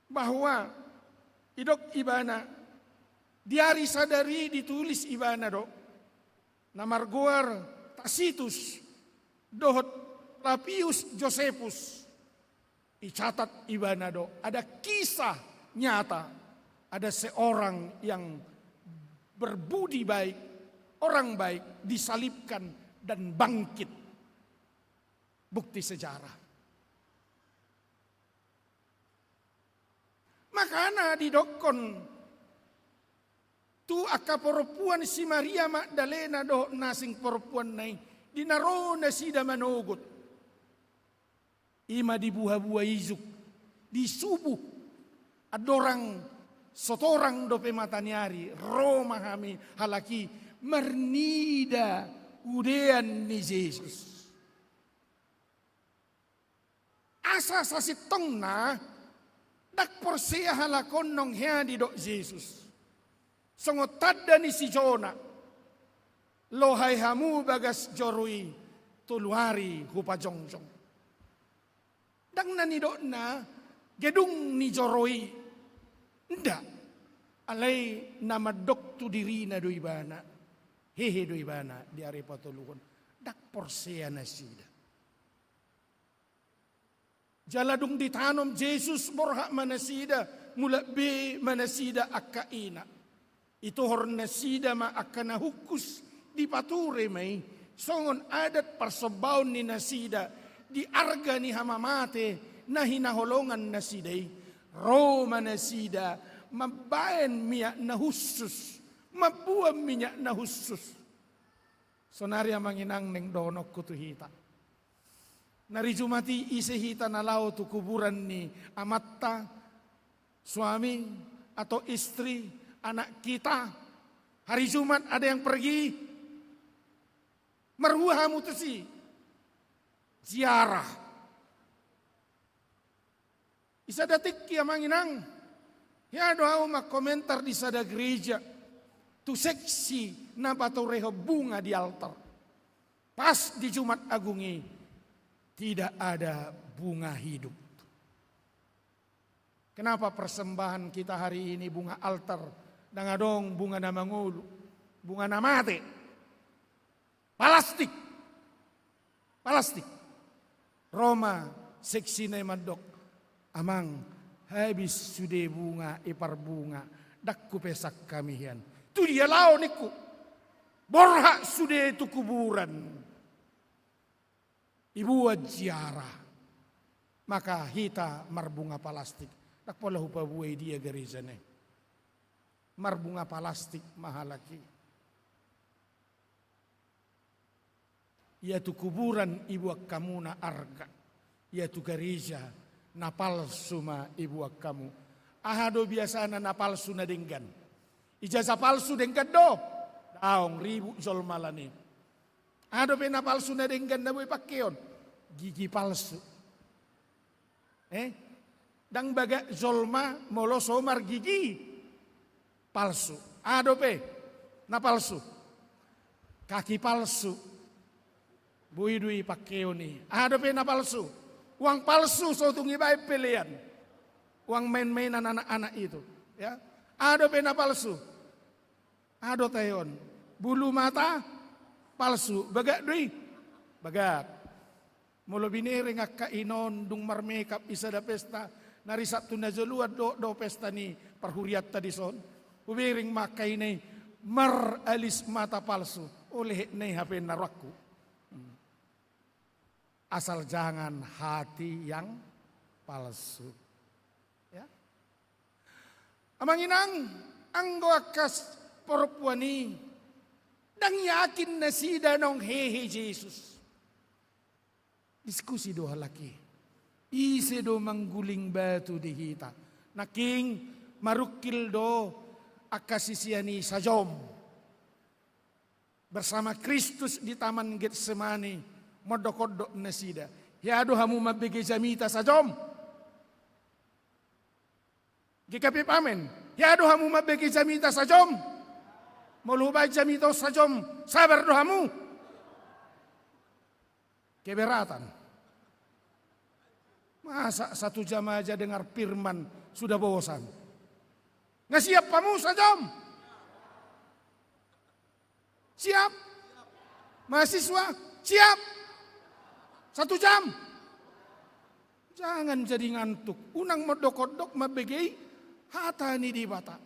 bahwa didok ibana, di ari sadari ditulis ibana do, na margoar Tacitus dohot Flavius Josephus, dicatat ibana do, ada kisah nyata, ada seorang yang berbudi baik, orang baik, disalibkan dan bangkit. Bukti sejarah. Makana didokkon tu angka parompuan si Maria Magdalena dohot na asing parompuanna i, di na ro nasida manogot. I ma di buhabua ijuk, di subuh, andorang so torang dope mataniari, ro ma hami halak i marnida udean ni Jesus. Asa sasintongna, ndang porsea halak on naung hea didok Jesus. Songon tanda ni si Jona, lohai hamu bagas joro i, tolu ari hupajongjong. Ndang na nidokna gedung ni joro i. Nda. Alai na mandok tu dirina do ibana. Hehe do ibana di ari patoluhon. Ndang porsea nasida. Jala dung ditanom Jesus borhat ma nasida, mulak be ma nasida angka ina. Ituhor nasida ma angka na hungkus, dipature ma i, songon adat parsombaon ni nasida, di arga ni hamamate na hinaholongan nasida i. Ro ma nasida mambaen minyak na hushus, mamboan minyak na hushus. Sonari amang inang naeng dohononku tu hita. Na ari Jumat i ise hita na laho tu kuburan ni amanta, suami atau istri, anak kita. Hari Jumat ada yang pergi, marhua hamu tusi. Ziarah. Di sada tingki amang inang, hea do ahu mangkomentar di sada gereja, tu seksi na paturehon bunga di altar. Pas di Jumat Agung i, tidak ada bunga hidup. Kenapa persembahan kita hari ini bunga altar, ndang adong bunga na mangolu, bunga na mate? Palastik. Palastik. Ro ma seksina i mandok, "Amang, habis sude bunga i parbunga, ndang hupesan hami hian." Tu dia laho ningku? Borhat sude tu kuburan. Dibuat ziarah. Maka hita marbunga palastik. Ndang pola hupaboa i dia gereja na i. Marbunga palastik ma halak i. Ia tu kuburan dibuat hamu na arga, ia tu gareja na palsu ma dibuat hamu. Aha do biasana na palsu na denggan? Ijazah palsu denggan do? Daong, ribut jolma alani. Aha dope na palsu na denggan na boi pangkeon? Gigi palsu. Eh? Ndang bagak jolma molo so margigi palsu. Aha dope na palsu? Kaki palsu. Boi do i pangkeon i. Aha dope na palsu? Uang palsu so tung dibaen pelean. Uang main-mainan anak-anak itu. Ya. Aha dope na palsu? Aha do tahe on? Bulu mata palsu. Bagak do i? Bagak. Molo binereng angka ina on dung marmekap di sada pesta, na riset tu na joloan dohot do pesta ni parhurianta dison, hubereng ma angka ina i maralis mata palsu. O, lehek na i hape na rohangku. Hmm. Asal jangan hati yang palsu. Ya. Amang inang, anggo angka parompuan i, ndang yakin nasida naung hehe Jesus. Diskusi do halak i. Ise do mangguling batu di hita? Nangkin marungkil do angka sisean i sajom. Bersama Kristus di Taman Getsemani, mondok-ondok nasida. Hea do hamu mambege jamita sajom? G K P Pamen. Hea do hamu mambege jamita sajom? Molo hubaen jamita on sajom, sabar do hamu? Keberatan. Masa satu jam aja dengar firman sudah bosan? Nga siap hamu sajom? Siap? Mahasiswa? Siap? Satu jam? Jangan jadi ngantuk. Unang mondok-ondok mambege hata ni Debata.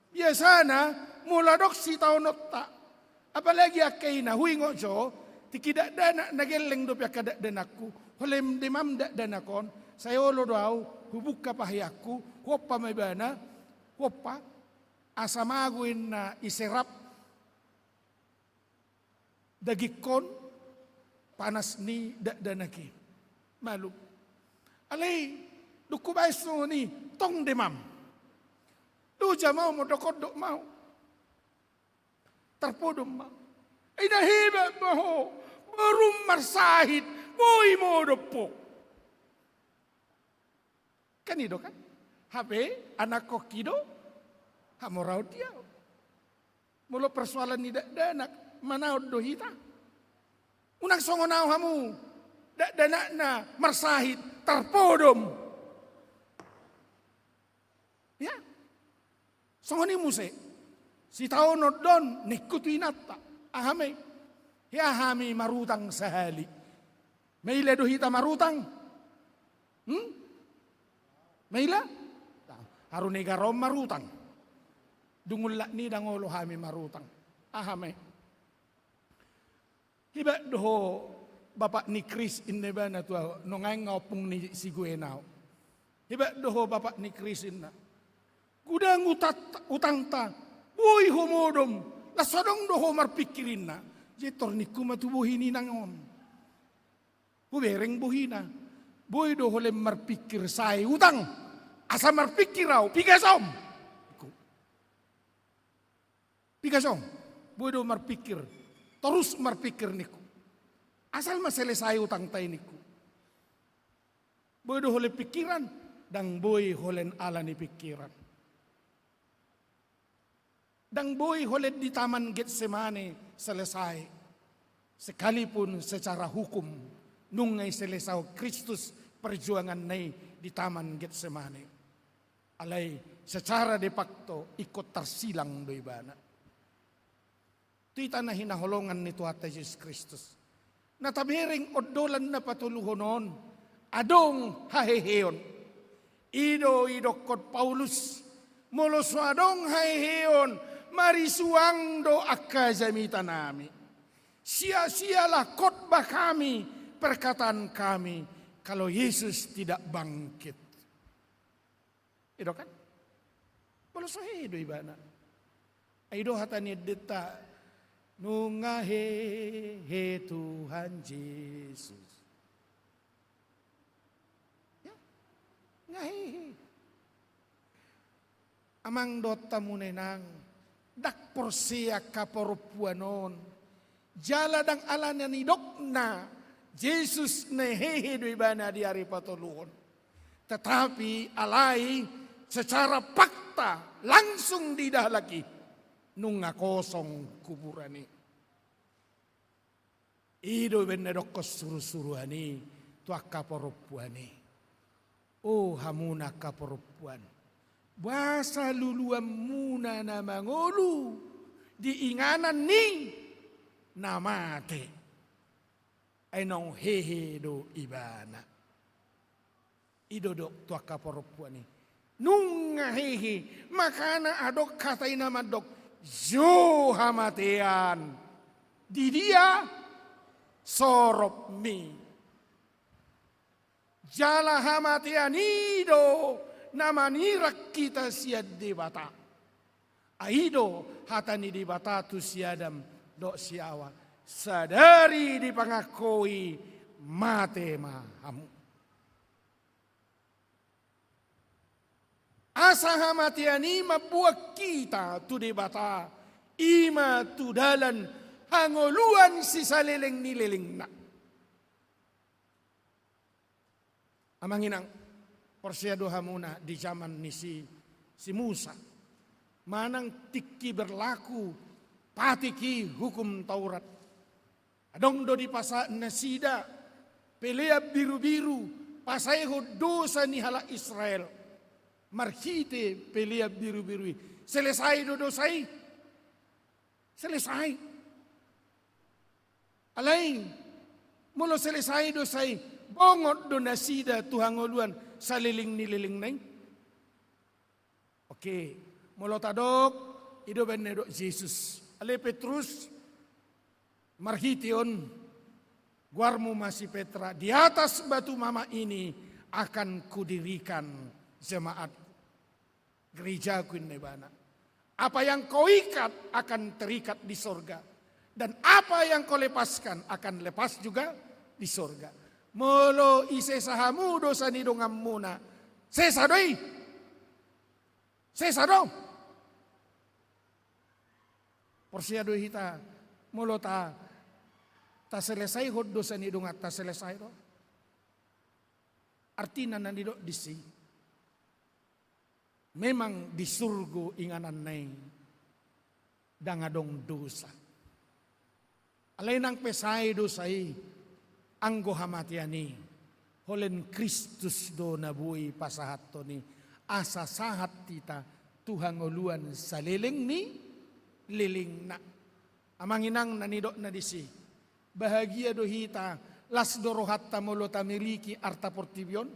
Biasana, molo adong sitaononta, apalagi angka ina, huingot jo, tingki dakdanak na gelleng dope angka dakdanakku, holem demam dakdanak on, sai olo do au, hubuka paheanku, huompa ma ibana, huompa, asa mago inna iserap dagingkon, panas ni dakdanak i. Malum. Alai, dung hubaen songon i, tong demam. Loja ma au, mondok-ondok ma au. Tarpodom ma au. Ai na hebat ma ho, borum marsahit, boi modom ho. Kan i do kan? Hape anakhonki do hamoraon di au. Molo persoalan ni dakdanak, manaon do hita? Unang songon au hamu, dakdanakna marsahit, tarpodom. Ya. Songon i muse. Sitaonon do on, ningku tu inanta. Aha ma i? Hea hami marutang sahali. Maila do hita marutang? Hmm? Maila? Haru ni garaon marutang. Dung ullak ni i ndang olo hami marutang. Aha ma i? Hebat do ho, Bapak ni Kris, inna ibana tu ahu, nunga nga ompung ni si Guenao. Hebat do ho, Bapak ni Kris, inna. Godang utat-, utangta, boi ho modom, las adong do ho marpingkir, inna. Jadi tor ningku ma tu bohi ni inang on. Hubereng bohina. Boi do holem marpingkir sae utang. Asa marpingkir au, piga som? Piga som. Boi do marpingkir. Torus marpingkir ningku. Asal ma selesai utangta i ningku. Boi do holem pingkiran, ndang boi holem ala ni pingkiran. Ndang boi holem di Taman Getsemane selesai. Sekalipun secara hukum, nunga iselesaion Kristus perjuanganna i di Taman Getsemane. Alai secara de facto ingkon tarsilang do ibana. Tu hita na hinaholongan ni Tuhanta Jesus Kristus. Na tabereng ondolan na patoluhon on, adong haheheon. I do idokkon Paulus, molo so adong haheheon, marisuang do angka jamitanami. Sia-sialah khotbah kami, perkataan kami, kalau Yesus tidak bangkit. I do kan? Molo so hehe do ibana. Ai i do hata ni endenta, nunga hehe Tuhan Jesus. Ya, nga hehe. Amang dohot hamu na inang, ndang porsea angka parompuan on. Jala ndang alana nidokna Jesus na hehe do ibana di ari patoluhon. Tetapi alai secara fakta langsung diida halak i, nunga kosong kuburan i. I do umbahen na didokkon surusuruan i tu angka parompuan i. O hamuna angka parompuan, boasa luluanmuna na mangolu di inganan ni na mate? Ai naung hehe do ibana. I do didok tu angka parompuan i. Nunga hehe, makana adong hata i na mandok, jo hamatean, di dia soropmi? Jala hamatean i do na manirang hita sian Debata. Ai i do hata ni Debata tu si Adam dohot si Hawa, sadari dipangangkoi, mate ma hamu. Asa hamatean i mamboan hita tu Debata, i ma tu dalan hangoluan sisaleleng ni lelengna. Amang inang, porsea do hamuna di jaman ni si, si Musa, manang tingki berlaku patik i hukum Taurat. Adong do dipasahat nasida pelean birubiru pasaehon dosa ni halak Israel marhite pelean birubiru i. Selesai do dosa i? Selesai. Alai, molo selesai dosa i, bongot do nasida tu hangoluan saleleng ni lelengna i? Oke, molo tadok, i do baen na didok Jesus. Ale Petrus, marhite on, goarmu ma si Petra, di atas batu mama ini akan kudirikan jemaatku. Gerejaku, inna ibana. Apa yang kau ikat akan terikat di sorga. Dan apa yang kau lepaskan akan lepas juga di sorga. Molo i sesa hamu dosa ni donganmuna, sesa do i. Sesa do. Porsea do hita, molo ta, taselesaihon dosa ni donganta, selesai do. Artina na nidok disi, memang di surgo ingananna i ndang adong dosa. Alai nang pe sae dosa i, anggo hamatean i, holan Kristus do na boi pasahathon i, asa sahat hita tu hangoluan saleleng ni lelengna. Amang inang, na nidokna disi, bahagia do hita, las do rohanta molo tamiliki arta portibi on,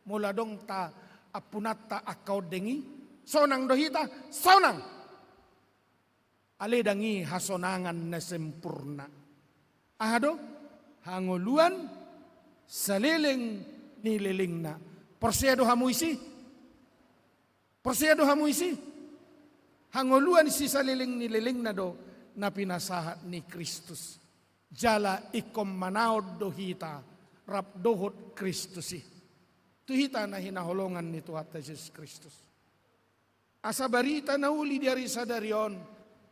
molo adong taampunanta angka ondeng i, sonang do hita, sonang. Alai ndang i hasonangan na sempurna. Aha do? Hangoluan saleleng ni lelengna. Porsea do hamu isi? Porsea do hamu isi? Hangoluan sisaleleng ni lelengna do na pinasahat ni Kristus. Jala ingkon manaon do hita rap dohot Kristus i. Tu hita na hinaholongan ni Tuhanta Jesus Kristus. Asa barita na uli di ari sadari on,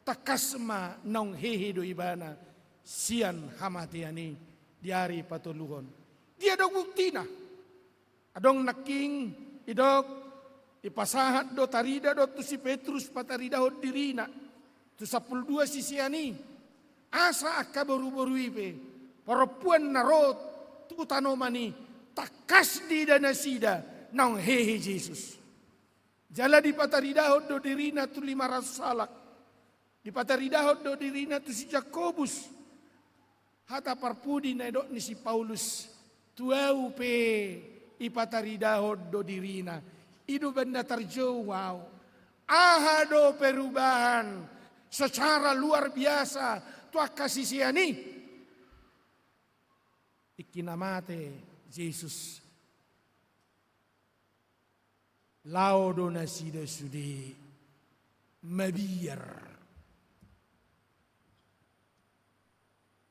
tangkas ma naung hehe do ibana sian hamatean i di ari patoluhon. Dia do buktina? Adong nangkin didok, dipasahat do, tarida do tu si Petrus pataridahon dirina tu sampulu dua sisean i, asa angka boruboru i pe, parompuan na ro tu tanoman i, tangkas diida nasida naung hehe Jesus. Jala dipataridahon do dirina tu lima ratus halak. Dipataridahon do dirina tu si Jakobus. Hata parpudi na nidok ni si Paulus, tu ahu pe dipataridahon do dirina. I do baen na tarjou ahu. Aha do perubahan secara luar biasa tu angka sisean i? Tingki na mate Jesus, laho do nasida sude mabiar.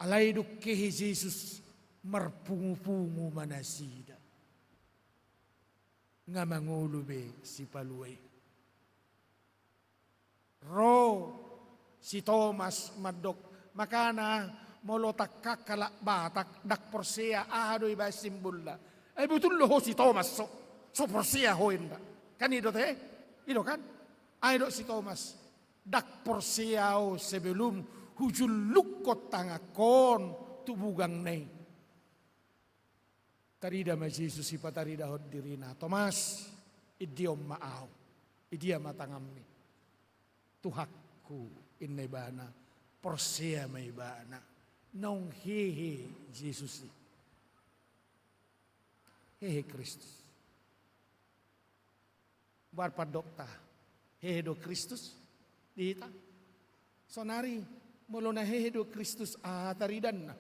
Alai dung hehe Jesus, marpungupungu ma nasida. Nga mangolu be sipalua i. Ro si Tomas mandok, makana molo tangkas halak Batak ndang porsea aha do ibaen simbolna. Ai botul do ho si Tomas so, so porsea ho, inda. Kan i do te? I do kan? Ai didok si Tomas, ndang porsea ahu sebelum hujullukkon tanganhon tu bugangna i. Tarida ma Jesus, dipataridahon dirina, Tomas, indion ma ahu, i dia ma tanganmi? Tuhanku, inna ibana, porsea ma ibana. Naung hehe Jesus i. Hehe Kristus. Boan pandokta, hehe do Kristus di hita? Saonari, molo na hehe do Kristus, aha taridanna?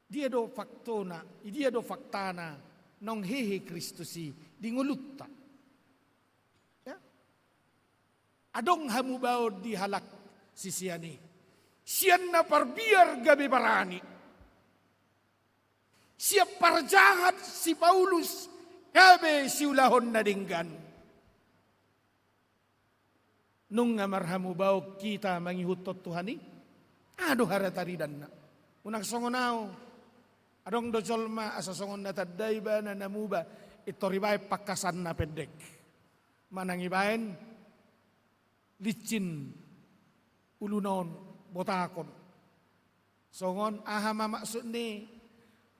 Dia do faktona, i dia do faktana, naung hehe Kristus i di ngolunta? Ya? Adong hamubaon di halak sisean i. Sian na parbiar gabe barani. Sian parjahat si Paulus gabe siulahon na denggan. Nunga marhamubaon hita mangihuthon Tuhan i? Aha do hera taridanna? Unang songon ahu. Adong do jolma asa songon na tanda ibana na muba, pintor ibaen pangkasan na pendek. manang ibaen lincin uluna on botakon. Songon aha ma maksudni?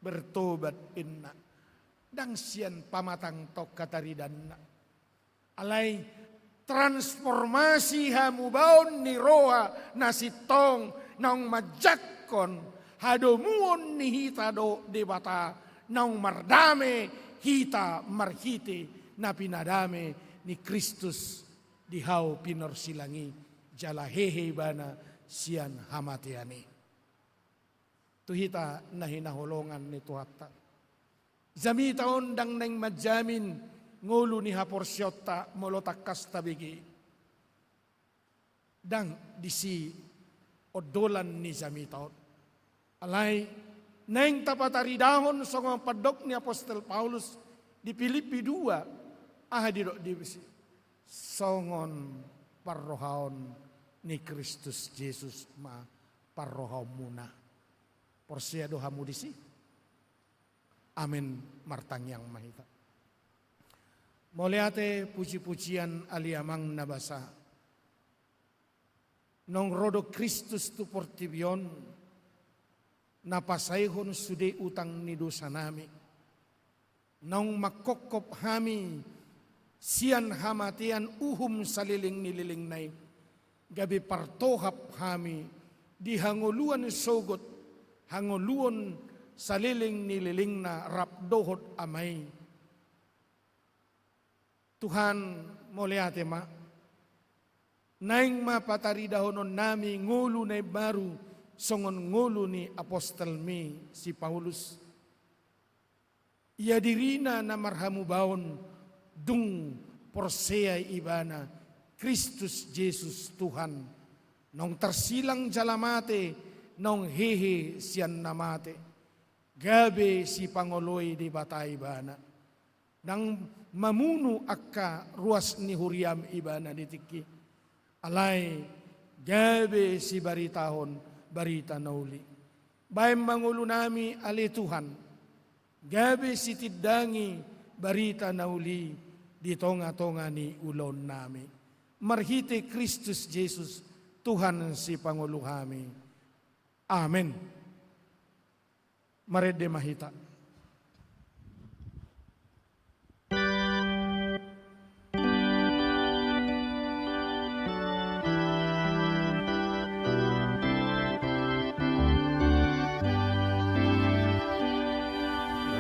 Bertobat inna. Ndang sian pamatang taon hataridanna. Alai transformasi hamubaon ni roha na sintong naung manjangkon hadomuon ni hita dohot Debata, naung mardame hita marhite na pinadame ni Kristus di hau pinorsilang i, jala hehe ibana sian hamatean i. Tu hita na hinaholongan ni Tuhanta, jamita on ndang naeng manjamin ngolu ni haporseaonta molo tangkas tabege. Ndang disi ondolan ni jamita on. Alai naeng tapataridahon songon pandok ni apostel Paulus di Pilippi dua, aha didok disi? Songon parrohaon ni Kristus Jesus ma parrohaonmuna. Porsea do hamu disi? Amen. Martangiang ma hita. Mauliate, pujipujian ale Amang na basa. Naung ro do Kristus tu portibi on, na pasaehon sude utang ni dosanami. Naung mangkophop hami sian hamatean uhum saleleng ni lelengna i, gabe partohap hami di hangoluan sogot, hangoluan saleleng ni lelengna rap dohot Ama i. Tuhan, mauliate ma. Naeng ma pataridahononnami ngolu na imbaru songon ngolu ni apostelmi si Paulus. Ia dirina na marhamubaon dung porsea ibana Kristus Jesus Tuhan, naung tarsilang jala mate, naung hehe sian na mate, gabe sipangoloi Debata ibana. Ndang mamunu angka ruas ni huriam ibana di tingki. Alai gabe sibaritahon barita na uli. Baen ma ngolunami ale Tuhan, gabe sitindangi barita na uli di tongatonga ni ulaonnami. Marhite Kristus Jesus, Tuhan sipangolu hami. Amen. Marende ma hita.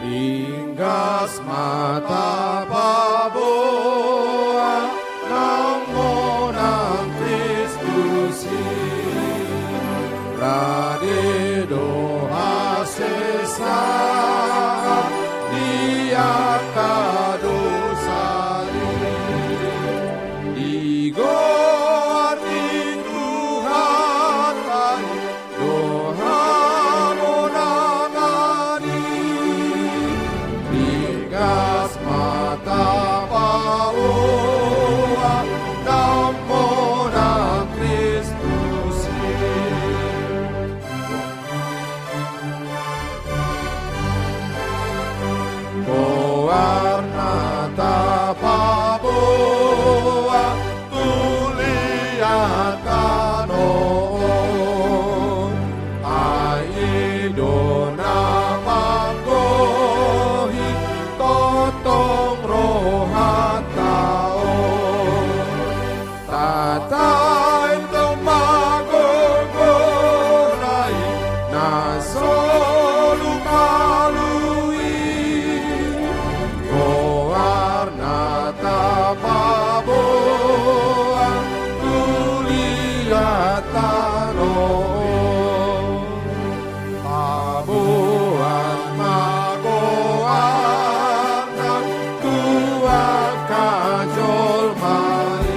Ringgas ma tapaboa nang monang Kristus i, rade do hasesaan di angka dosa i. Di goar ni Tuhanta i do hamonangan i, ringgas ma tapaboa nang monang Kristus i. Goarna tapaboa tu liat tano on, ai i do na manggohi tongtong rohanta on. Tataon do ma gogona i na so lumalu i, goarna tapaboa tu liat tano on. Paboa ma goarna tu angka jolma i,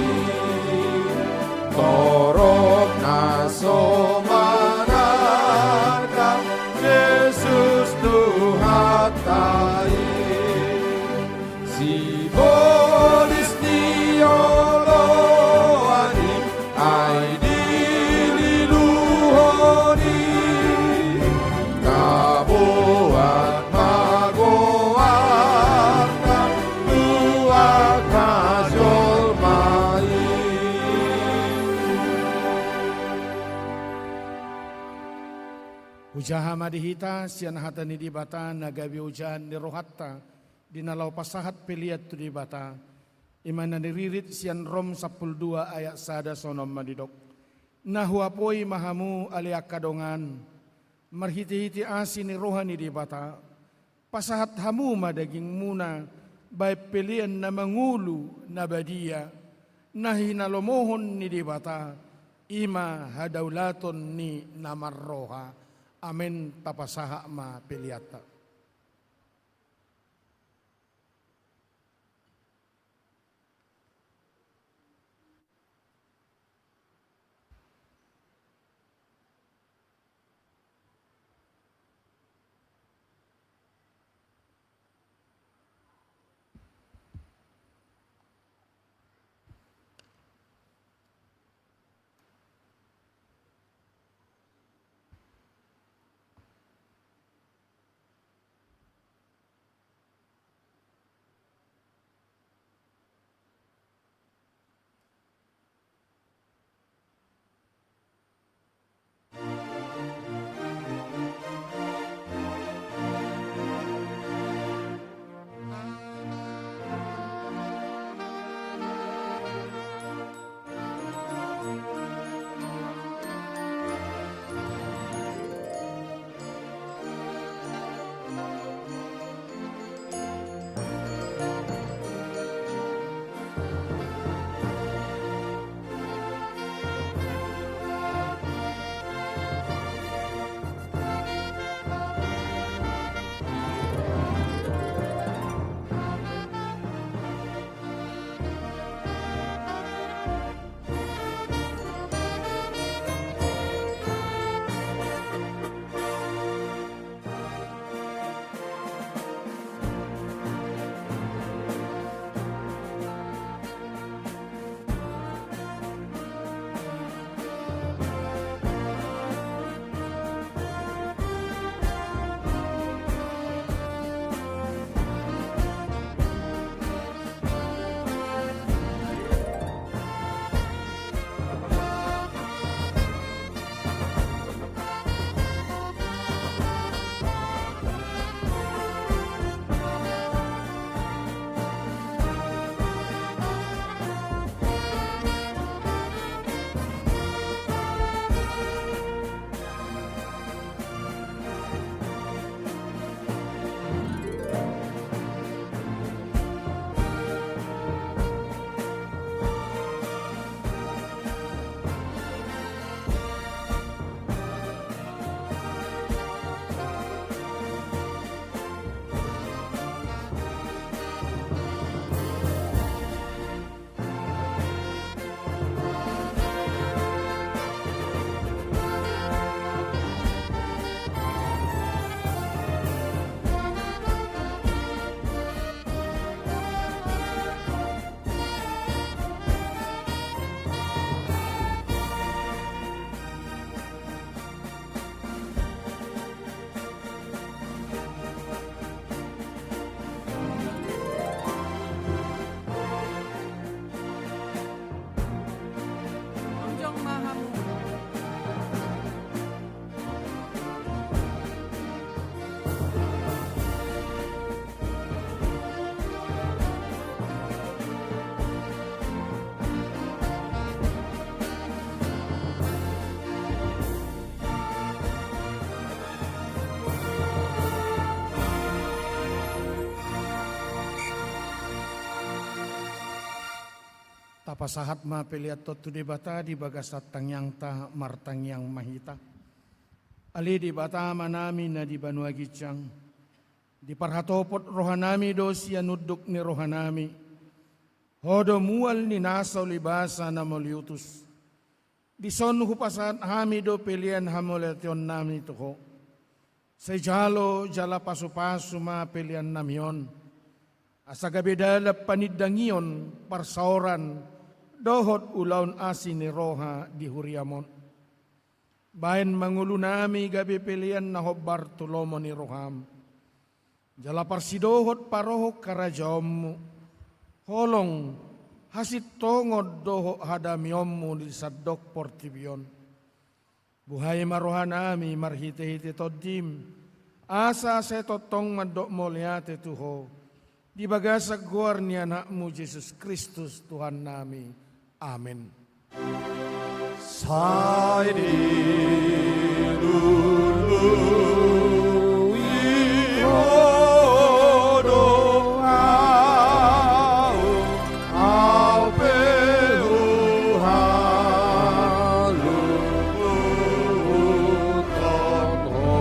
torop na so mananda Jesus tu Hujaha ma di hita sian hata ni Debata na gabe ojaan ni rohanta, di na laho pasahat pelean tu Debata. I ma na niririt sian Rom sampulu dua ayat sada, songon on ma didok: Na huapoi ma hamu, ale angka dongan, marhitehite asi ni roha ni Debata, pasahat hamu ma dagingmuna bahen pelean na mangolu, na badia, na hinalomohon ni Debata, i ma hadaulaton ni na marroha. Amen. Tapasahat ma peleanta. Tapasahat ma pelean on tu Debata di bagasan tangiangta. Martangiang ma hita. Ale Debata Amanami na di banua ginjang, diparhatopot rohanami do sian unduk ni rohanami Ho do mual ni nasa ulibasa na mauliutus. Dison hupasahat hami do pelean hamauliateonnami tu Ho. Sai jalo jala pasupasu ma peleannami on, asa gabe dalan panindangion, parsaoran dohot ulaon asi ni roha di huriam on. Baen ma ngolunami gabe pelean na hombar tu lomo ni roham, jala parsidohot parohon harajaonmu, holong, hasintongon dohot hadamionmu di sandok portibi on. Buhai ma rohanami marhite-hite Tondim, asa sai tongtong mandok mauliate tu Ho, di bagasan goar ni Anakmu Jesus Kristus Tuhannami. Amen. Sai dilului Ho do ahu, ahu pe huhaluhuthon Ho.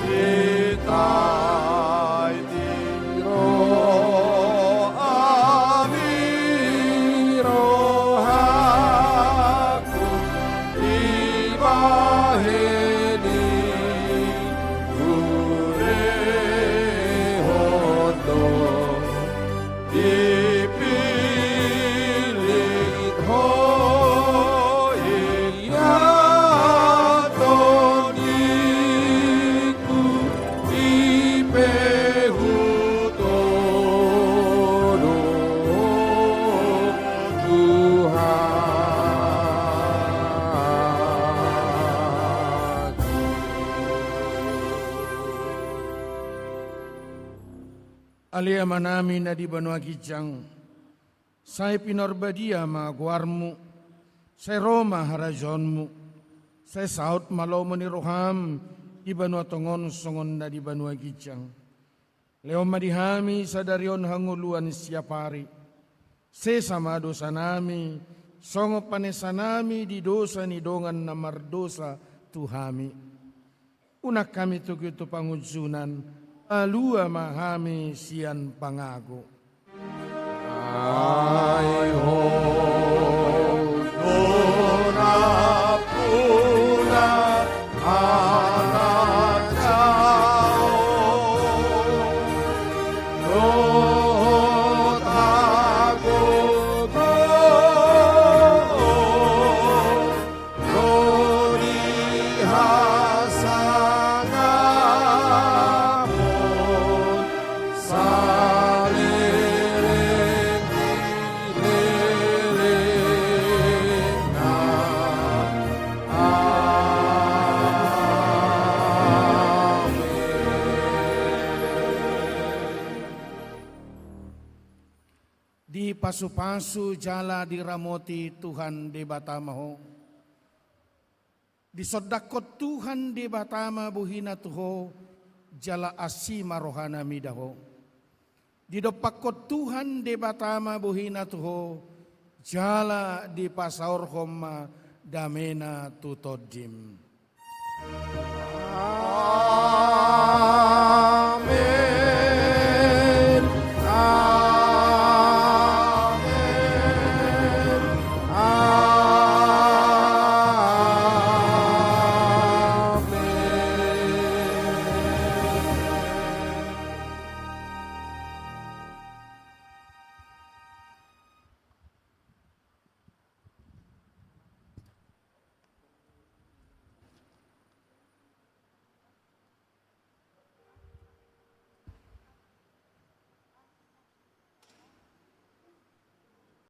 Itai tiro ami rohangku, dibahen i hurehon do. Dipillit Ho ia tondingku, i pe hutodo Tuhanku. Ale Amanami na di banua ginjang, sai pinarbadia ma goarMu, sai ro ma harajaonMu, sai saut ma lomo ni rohaM di banua tonga on songon na di banua ginjang. Lehon ma di hami sadari on hangoluan siapari. Sesa ma dosanami, songon panesanami di dosa ni dongan na mardosa tu hami. Unang hami togihon tu pangunjunan, palua ma hami sian pangago. Ai Ho do nampuna harajaon dohot hagogoon, ro di hasangapon saleleng ni lelengna. Amen. Dipasupasu jala diramoti Tuhan Debata ma ho. Disondangkon Tuhan Debata ma bohina tu ho, jala asi ma rohana mida ho. Didompakkon Tuhan Debata ma bohina tu ho, jala dipasaorhon ma damena tu tondim.